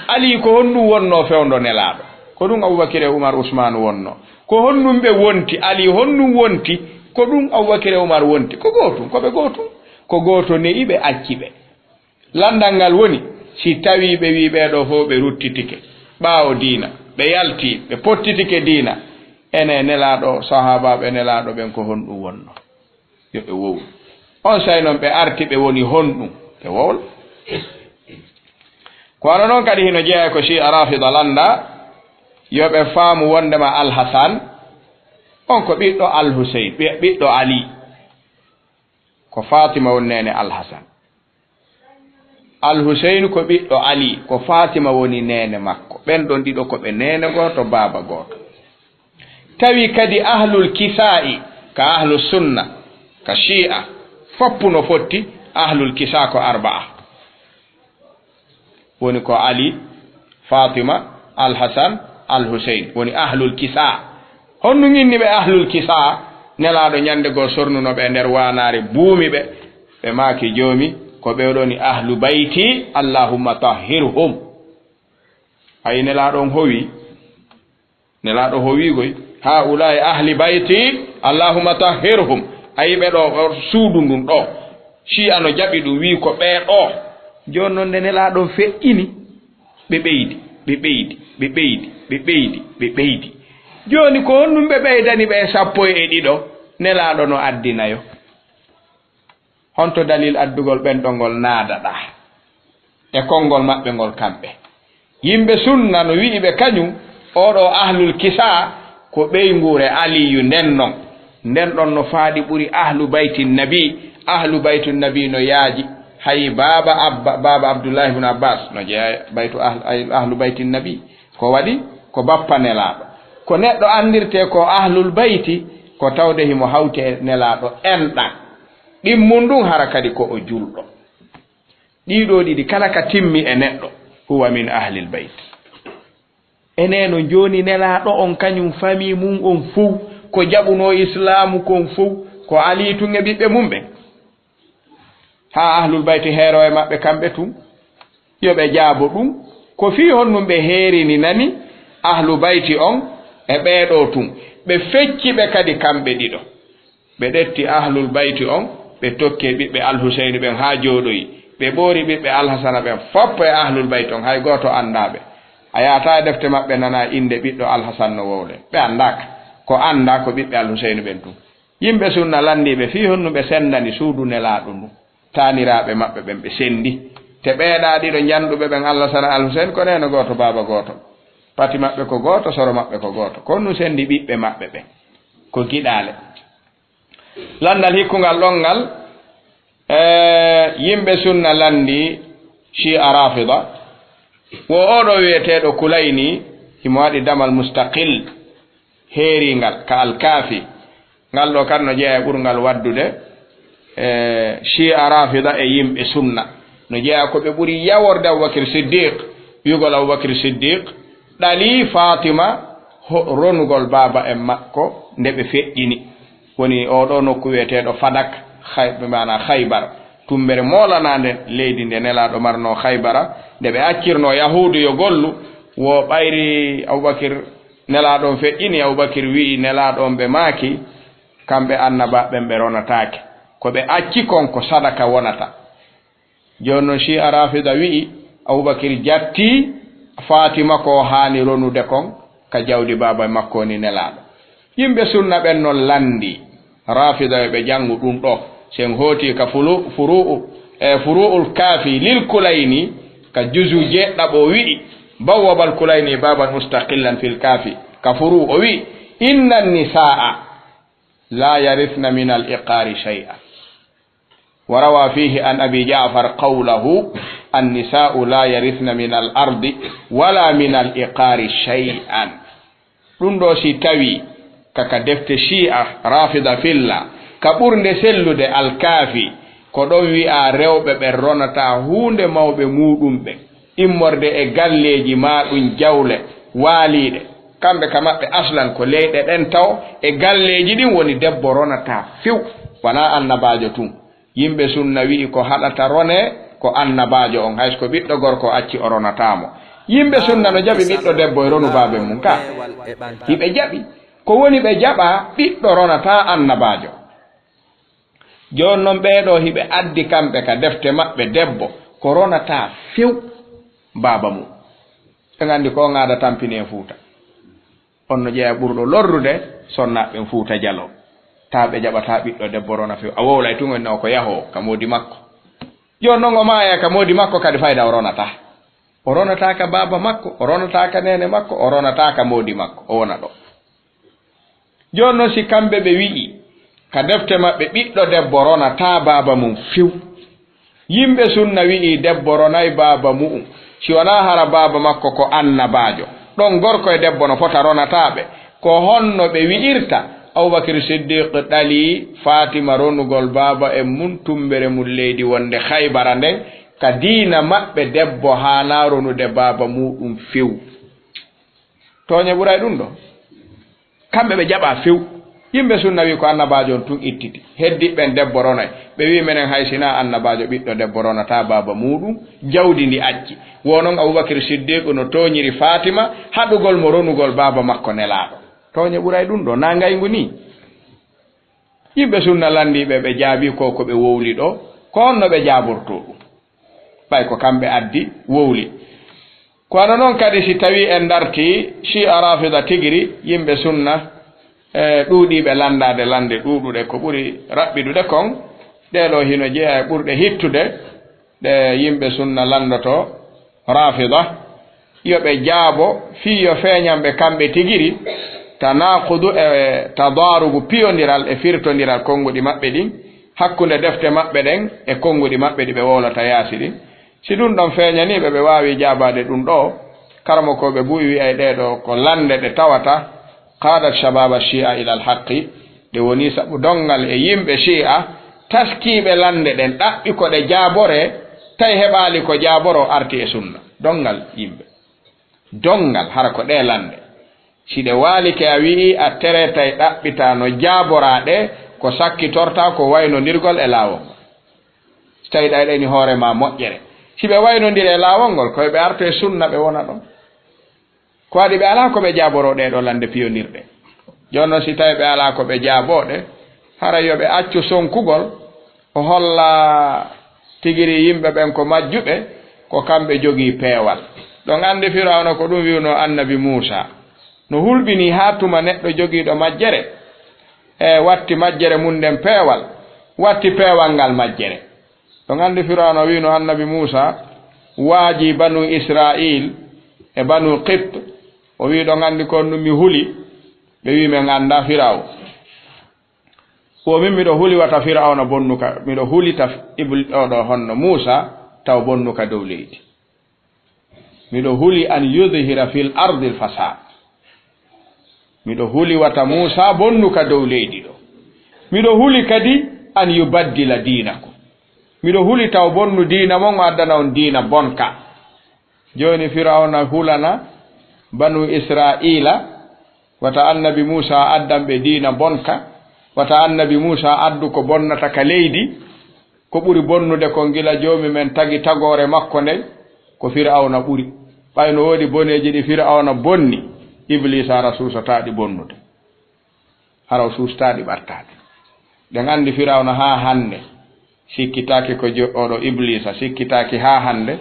Ali, ko honɗum wonnoo fewndo Nelaaɗo? Ko ɗum Abubakir e Umar Usmaan wonnoo. Ko honɗum ɓe wonti? Ali, honɗum wonti? Ko ɗum Abubakir e Umar wonti. Ko gootum, ko ɓe gootum. Ko gooto ne'i ɓe, acci ɓe. Lanndal ngal woni, si tawii ɓe wi'i ɓee ɗoo fof ɓe ruttitike ɓaawo diina, ɓe yaltii, ɓe pottitike diina, ene Nelaaɗo, sahaabaaɓe Nelaaɗo ɓen, ko honɗum wonnoo? Yo ɓe wowlu. Onsay non ɓe arti, ɓe woni honɗum? Ɓe wowla. Ko wano non kadi hino jeyaa ko Shi'a Rafida lannda, yo ɓe faamu wondema Al Hasan on ko ɓiɗɗo Al Huseyn, ɓi-, ɓiɗɗo Ali. Ko Fatima woni neene Al Hasan. Al Huseyn ko ɓiɗɗo Ali, ko Fatima woni neene makko. Ɓen ɗon ɗiɗo ko ɓe neene gooto, baaba gooto. Tawi kadi ahlul kisaa'i, ka ahlu sunna, ka Shi'a, foppu no fotti, ahlul kisa ko arba'a. Woni ko Ali, Fatima, Al Hasan, Al Huseyn, woni ahlul kisa. Honɗum inni ɓe ahlul kisa? Nelaaɗo ñande goo sornuno ɓe e nder waanaare, buumi ɓe. Ɓe maaki, "Joomi, ko ɓee ɗoo ni ahlu bayti, Allahumma tahhirhum." Ayi, Nelaaɗo on howi. Nelaaɗo howi koy, "Haa'ulaa'i ahli bayti, Allahumma tahhirhum." Ayi, ɓee ɗoo, o suudu ndun ɗoo. Shi'a no jaɓi ɗum, wi'i ko ɓee ɗoo. Jooni non, nde Nelaaɗo on feƴƴini, ɓe ɓeydi, ɓe ɓeydi, ɓe ɓeydi, ɓe ɓeydi, ɓe ɓeydi. Jooni, ko honɗum ɓe ɓeydani ɓe e sappo e ɗiɗo? Nelaaɗo no addina yo. Honto dalil addugol ɓen ɗon ngol naadaɗaa e konngol maɓɓe ngol kamɓe? Yimɓe sunna no wi'i ɓe kañum, oo ɗoo ahlul kisaa ko ɓeynguure Aliyu nden non. Nden ɗon no faaɗi ɓuri ahlu bayti nabi. Ahlu baytu nabi no yaaji. Hay baaba Abba, baaba Abdullahi ibn Abbas no jeyaa baytu ahl-, ay-, ahlu bayti nabi. Ko waɗi? Ko bappa Nelaaɗo. Ko neɗɗo anndirtee ko ahlul bayti, ko tawde himo hawti e Nelaaɗo enɗan. Ɗimmun ɗun hara kadi ko o julɗo. Ɗii ɗoo ɗiɗi kala ka timmi e neɗɗo, huwa min ahlil bayt. Enee no jooni Nelaaɗo on kañum famii mun on fow, ko jaɓunoo Islaamu kon fow, ko Alii tun e ɓiɓɓe mun ɓen? Haa ahlul bayti heeroo e maɓɓe kamɓe tun? Yo ɓe jaabo ɗun. Ko fii honɗum ɓe heerininani ahlu bayti on e ɓee ɗoo tun? Ɓe fecci ɓe kadi kamɓe ɗiɗo. Ɓe ƴetti ahlul bayti on, ɓe tokki e ɓiɓɓe Al Huseyni ɓen haa jooɗoyi. Ɓe ɓoori ɓiɓɓe Al Hasana ɓen foppo e ahlul bayti on, hay gooto anndaa ɓe. A yahataa e defte maɓɓe nanaa innde ɓiɗɗo Al Hasan no wowlee. Ɓe anndaaka. Ko anndaa ko ɓiɓɓe Al Huseyni ɓen tun. Yimɓe sunna lanndii ɓe fii honɗum ɓe senndani suudu Nelaaɗo ndun. Taaniraaɓe maɓɓe ɓen ɓe senndi. Te ɓee ɗaa ɗiɗo njanɗuɓe ɓen, Al Hasana Al Huseyn, ko neene gooto, baaba gooto. Pati maɓɓe ko gooto, soro maɓɓe ko gooto. Ko honɗum senndi ɓiɓɓe maɓɓe ɓen? Ko giɗaale. Lanndal hikkungal ɗon ngal, e, yimɓe sunna lanndii Shi'a Rafida. Wo oo ɗoo wi'eteeɗo Kulayni, himo waɗi damal mustaqil, heeriingal, ka Al-Kaafi. Ngal ɗoo kan no jeyaa e ɓurngal waddude, e, Shi'a Rafida e yimɓe sunna. No jeyaa ko ɓe ɓuri yaworde Abubakir Siddiq, wi'ugol Abubakir Siddiq ɗalii Faatima ho-, ronugol baaba en makko nde ɓe feƴƴini. Woni oo ɗoo nokku wi'eteeɗo Fadak, Khay-, maanaa Khaybar, tummbere moolanaande leydi nde Nelaaɗo marnoo Khaybara, nde ɓe accirnoo Yahuudu yo gollu, wo ɓayri Abubakir, Nelaaɗo on feƴƴini, Abubakir wi'i Nelaaɗo on, ɓe maaki, kamɓe annabaaɓe ɓen ɓe ronataake. Ko ɓe acci kon ko sadaka wonata. Jooni non, Shi'a Rafida wi'i Abubakir jattii Faatima ko haani ronude kon ka jawdi baaba makko woni Nelaaɗo. Yimɓe sunna ɓen non lanndii Rafida yo ɓe janngu ɗun ɗoo. Si en hootii ka fulu-, furu'u, e Furu'ul Kaafi lil Kulayni, ka juzu jeeɗiɗaɓo, o wi'i, bawwabal Kulayni baban mustaqillan fil Kaafi. Ka Furu'u o wi'i, "Inna nisaa la yarithna min al iqaari shay'an." Wa rawa fihi an Abi Ja'far qawlahu, "An-nisaa'u la yarithna min al-ardi wala min al-iqaari shay'an." Ɗun ɗoo si tawii ka, ka defte Shi'a Rafida filla, ka ɓurnde sellude Al-Kaafi, Ko ɗon wi'aa rewɓe ɓen ronataa huunde mawɓe muuɗum ɓen, immorde e galleeji maaɗum jawle waaliiɗe. Kamɓe ka maɓɓe aslan ko leyɗe ɗen taw e galleeji ɗin woni debbo ronataa few, wanaa annabaajo tun. Yimɓe sunna wi'i ko haɗata ronee ko annabaajo on, hay so ko ɓiɗɗo gorko o acci o ronataa mo. Yimɓe sunna no jaɓi ɓiɗɗo debbo e ronu baaben mum ka? Hiɓe jaɓi. Ko woni ɓe jaɓaa ɓiɗɗo ronataa annabaajo. Jooni non ɓee ɗoo hiɓe addi kamɓe ka defte maɓɓe debbo ko ronataa few baaba mum. Ɓe nganndi ko on aada tampini e Fuuta. On no jeyaa ɓurɗo lorrude sonnaaɓe ɓen Fuuta Jaloo. Taa ɓe jaɓataa ɓiɗɗo debbo rona few. A wowlay tun on o ko yahoo ka moodi makko. Jooni non o maaya ka moodi makko kadi fayda o ronataa. O ronataa ka baaba makko, o ronataa ka neene makko, o ronataa ka moodi makko. O wona ɗo. Jooni non si kamɓe ɓe wi'i ka defte maɓɓe ɓiɗɗo debbo ronataa baaba mum few. Yimɓe sunna wi'i debbo ronay baaba mu'um, si wanaa hara baaba makko ko annabaajo. Ɗon gorko e debbo no fota ronataa ɓe. Ko honno ɓe wi'irta? Abubakir Siddiq ɗalii Faatima ronugol baaba en mun tummbere mun leydi wonnde Haybara nden, ka diina maɓɓe debbo haanaa ronude baaba muuɗum few. Tooñe ɓuray ɗum ɗo? Kamɓe ɓe jaɓaa few. Yimɓe sunna wi'i ko annabaajo on tun ittiti. Heddiiɓe ɓen debbo ronay. Ɓe wi'i menen hay si naa annabaajo ɓiɗɗo debbo ronataa baaba muuɗum, jawdi ndi acci. Wo non Abubakir Siddiiqu no tooñiri Faatima haɗugol mo ronugol baaba makko nelaaɗo. Tooñe ɓuray ɗum ɗo? Naa ngayngu nii? Yimɓe sunna lanndiiɓe ɓe jaabii ko ko ɓe wowli ɗo, ko honno ɓe jaabortoo ɗum? Ɓay ko kamɓe addi wowli. Ko wano non kadi si tawii en dartii Shi'a Rafida tigiri, yimɓe sunna, e, ɗuuɗiiɓe lanndaade lannde ɗuuɗuɗe, ko ɓuri raɓɓiɗude kon, ɗee ɗoo hino jeyaa e ɓurɗe hittude, ɗe yimɓe sunna lanndotoo Rafida, yo ɓe jaabo fii yo feeñan ɓe kamɓe tigiri tanaaqudu e tadaarugu, piyondiral e firtondiral konnguɗi maɓɓe ɗin, hakkunde defte maɓɓe ɗen e konnguɗi maɓɓe ɗi ɓe wowlata yaasi ɗin. Si ɗum ɗon feeñanii ɓe, ɓe waawi jaabaade ɗum ɗoo, karamokooɓe buy wi'ay ɗee ɗoo ko lannde ɗe tawata qaadat shabaaba shi'a ilal haqqi, ɗe woni sabu donngal e yimɓe shi'a taskiiɓe lannde ɗen, ɗaɓɓi ko ɗe jaaboree, tawi heɓaali ko jaaboroo, arti e sunna. Donngal yimɓe. Donngal, hara ko ɗee lannde. Si ɗe waalike a wi'i a teretay ɗaɓɓitaa no jaaboraa ɗe, ko sakkitortaa ko waynondirgol e laawol ngol. Si tawii ɗayɗayni hoore maa moƴƴere. Si ɓe waynondiri e laawol ngol, ko yo ɓe arto e sunna ɓe wona ɗon. Ko waɗi ɓe alaa ko ɓe jaaboroo ɗee ɗoo lannde piyondirɗe. Jooni non si tawii ɓe alaa ko ɓe jaaboo ɗe, haray yo ɓe accu sonkugol, o holla tigiri yimɓe ɓen ko majjuɓe, ko kamɓe jogii peewal. Ɗon anndi Firawna ko ɗum wi'unoo Annabi Muusaa. No hulɓinii haa tuma neɗɗo jogiiɗo majjere, e watti majjere mum nden peewal, watti peewal ngal majjere. Ɗon anndi Firawna wi'unoo Annabi Muusaa, waajii Banu Israa'iil e Banu Qibt, o wi'i, ɗon anndi ko on ɗum mi huli? Ɓe wi'i, men anndaa Firawna. Wo min miɗo huli wata Firawna bonnu ka, miɗo hulita Ibl-, ɗoo ɗoo honno Muusaa taw bonnu ka dow leydi. Miɗo huli an yudhira fil ardil fasad. Miɗo huli wata Muusaa bonnu ka dow leydi ɗoo. Miɗo huli kadi an yubaddila diinakum. Miɗo huli taw bonnu diina mon o addana on diina bonka. Jooni Firawna hulana Banu Israa'iila wata Annabi Muusaa addan ɓe diina bonka, wata Annabi Muusaa addu ko bonnata ka leydi, ko ɓuri bonnude kon gila Joomi men tagi tagoore makko nden, ko Firawna ɓuri. Ɓay no woodi boneeji ɗi Firawna bonni, Ibliisa hara suusataa ɗi bonnude. Hara o suusataa ɗi ɓattaade. Ɗen anndi Firawna haa hannde, sikkitaaki ko jo-, oo ɗoo Ibliisa, sikkitaaki haa hannde,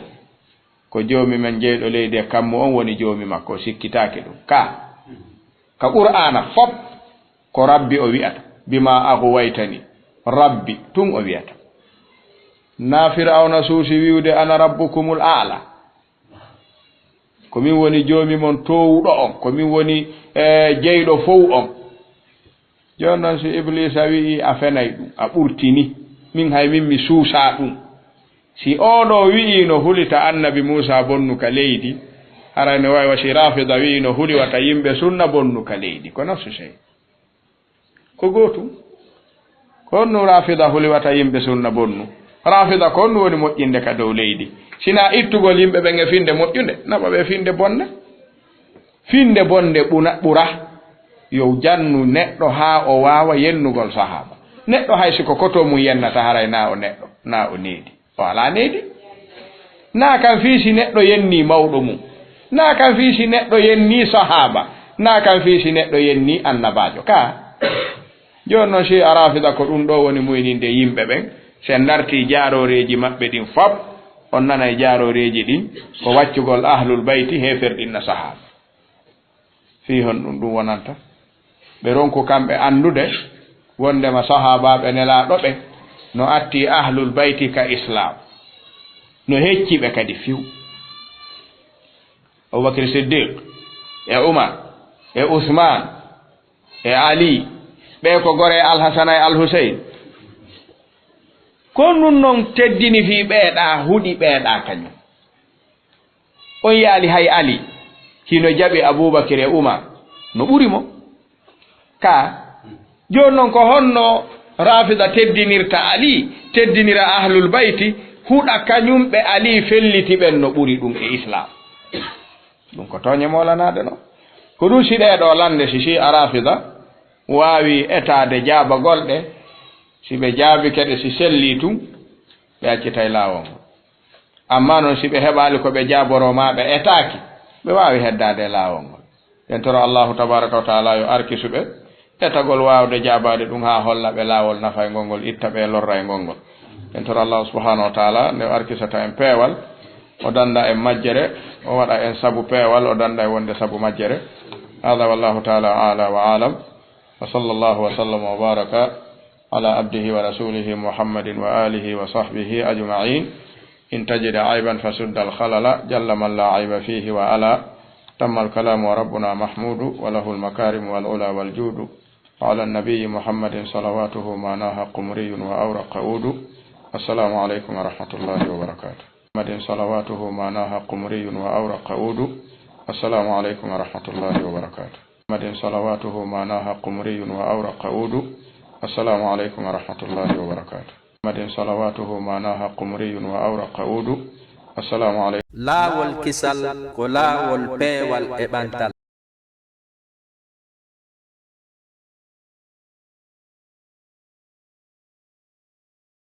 ko Joomi men jeyɗo leydi e kammu on woni Joomi makko, o sikkitaaki ɗum. Ka, ka Qur'aana fop ko Rabbi o wi'ata, bimaa aghwaytanii, Rabbi tun o wi'ata. Naa Firawna suusi wi'ude, "Ana rabbukumul a'la." Ko min woni Joomi mon toowuɗo on, ko min woni, eh, jeyɗo fow on. Jooni non, si Ibliisa wi'i a fenay ɗum, a ɓurtini, min hay min mi suusaa ɗum. Si oo ɗoo wi'i no hulita Annabi Muusaa bonnu ka leydi, haray no wayi wa si Raafida wi'i no huli wata yimɓe sunna bonnu ka leydi. Ko nafsu sey. Ko gootum. Ko honno Raafida huli wata yimɓe sunna bonnu? Rafida ko honɗum woni moƴƴinde ka dow leydi? Sinaa ittugol yimɓe ɓen e finde moƴƴunde, naɓa ɓe finde bonde. Finde bonde ɓuna, ɓura yo jannu neɗɗo haa o waawa yennugol sahaaba. Neɗɗo hay si ko koto mum yennata, haray na o neɗɗo, na o needi. O alaa needi. Na kan fii si neɗɗo yennii mawɗo mum. Na kan fii si neɗɗo yennii sahaaba. Na kan fii si neɗɗo yennii annabaajo. Ka. Jooni non, si a Rafida ko ɗum ɗo woni muyninde yimɓe ɓen. Si en dartii jaarooreeji maɓɓe ɗin fop, on nanay jaarooreeji ɗin ko waccugol Ahlul Bayti, heeferɗinna sahaaba. Fii honɗum ɗum wonanta? Ɓe ronku kamɓe anndude wonndema sahaabaaɓe Nelaaɗo ɓen no atti Ahlul Bayti ka Islaam, no hecci ɓe kadi fiw. Abubakar Siddiq, e Umar, e Usmaan, e Ali, ɓe ko goree Alhasana e Alhuseyn. Ko ɗum non teddini fii ɓeeɗa, huɗi ɓeeɗa kañum. On yaali hay Ali, hino jaɓi Abubakar e Umar, no ɓuri mo. Ka, jooni non ko honno Rafida teddinirta Ali, teddinira Ahlul Bayti, huɗa kañum ɓe Ali felliti ɓen no ɓuri ɗum e Islaam? Ɗum ko tooñe moolanaade non. Ko ɗum si ɗee ɗoo lannde, si Shi'a Rafida waawi etaade jaabagol ɗe, si ɓe jaabike ɗe, si sellii tun, ɓe accitay laawol ngol. Amma non, si ɓe heɓaali ko ɓe jaaboroo maa ɓe etaaki, ɓe waawi heddaade e laawol ngol. En toro Allahu tabaraka wa taala yo arkisu ɓe etagol waawde jaabaade ɗum haa holla ɓe laawol nafaygol ngol, itta ɓe lorraygol ngol. En toro Allahu subhanahu wa taala nde o arkisata en peewal, o danda en majjere, o waɗa en sabu peewal, o danda en wonde sabu majjere. Hada wallahu taala ala wa alam. وصلى الله وسلم وبارك على عبده ورسوله محمد وآله وصحبه أجمعين. إن تجد عيبا فسد الخلل، جل من لا عيب فيه وعلا. تم الكلام وربنا محمود، وله المكارم والعلا والجود. وعلى النبي محمد صلوات ما ناهى قمري وأورق عود. السلام عليكم ورحمة الله وبركاته. محمد صلوات ما ناهى قمري وأورق عود. السلام عليكم ورحمة الله وبركاته. محمد صلوات ما ناهى قمري وأورق عود. السلام عليكم ورحمة الله وبركاته. محمد صلوات ما ناهى قمري وأورق عود. السلام عليكم. Laawol kisal ko laawol peewal e ɓantal.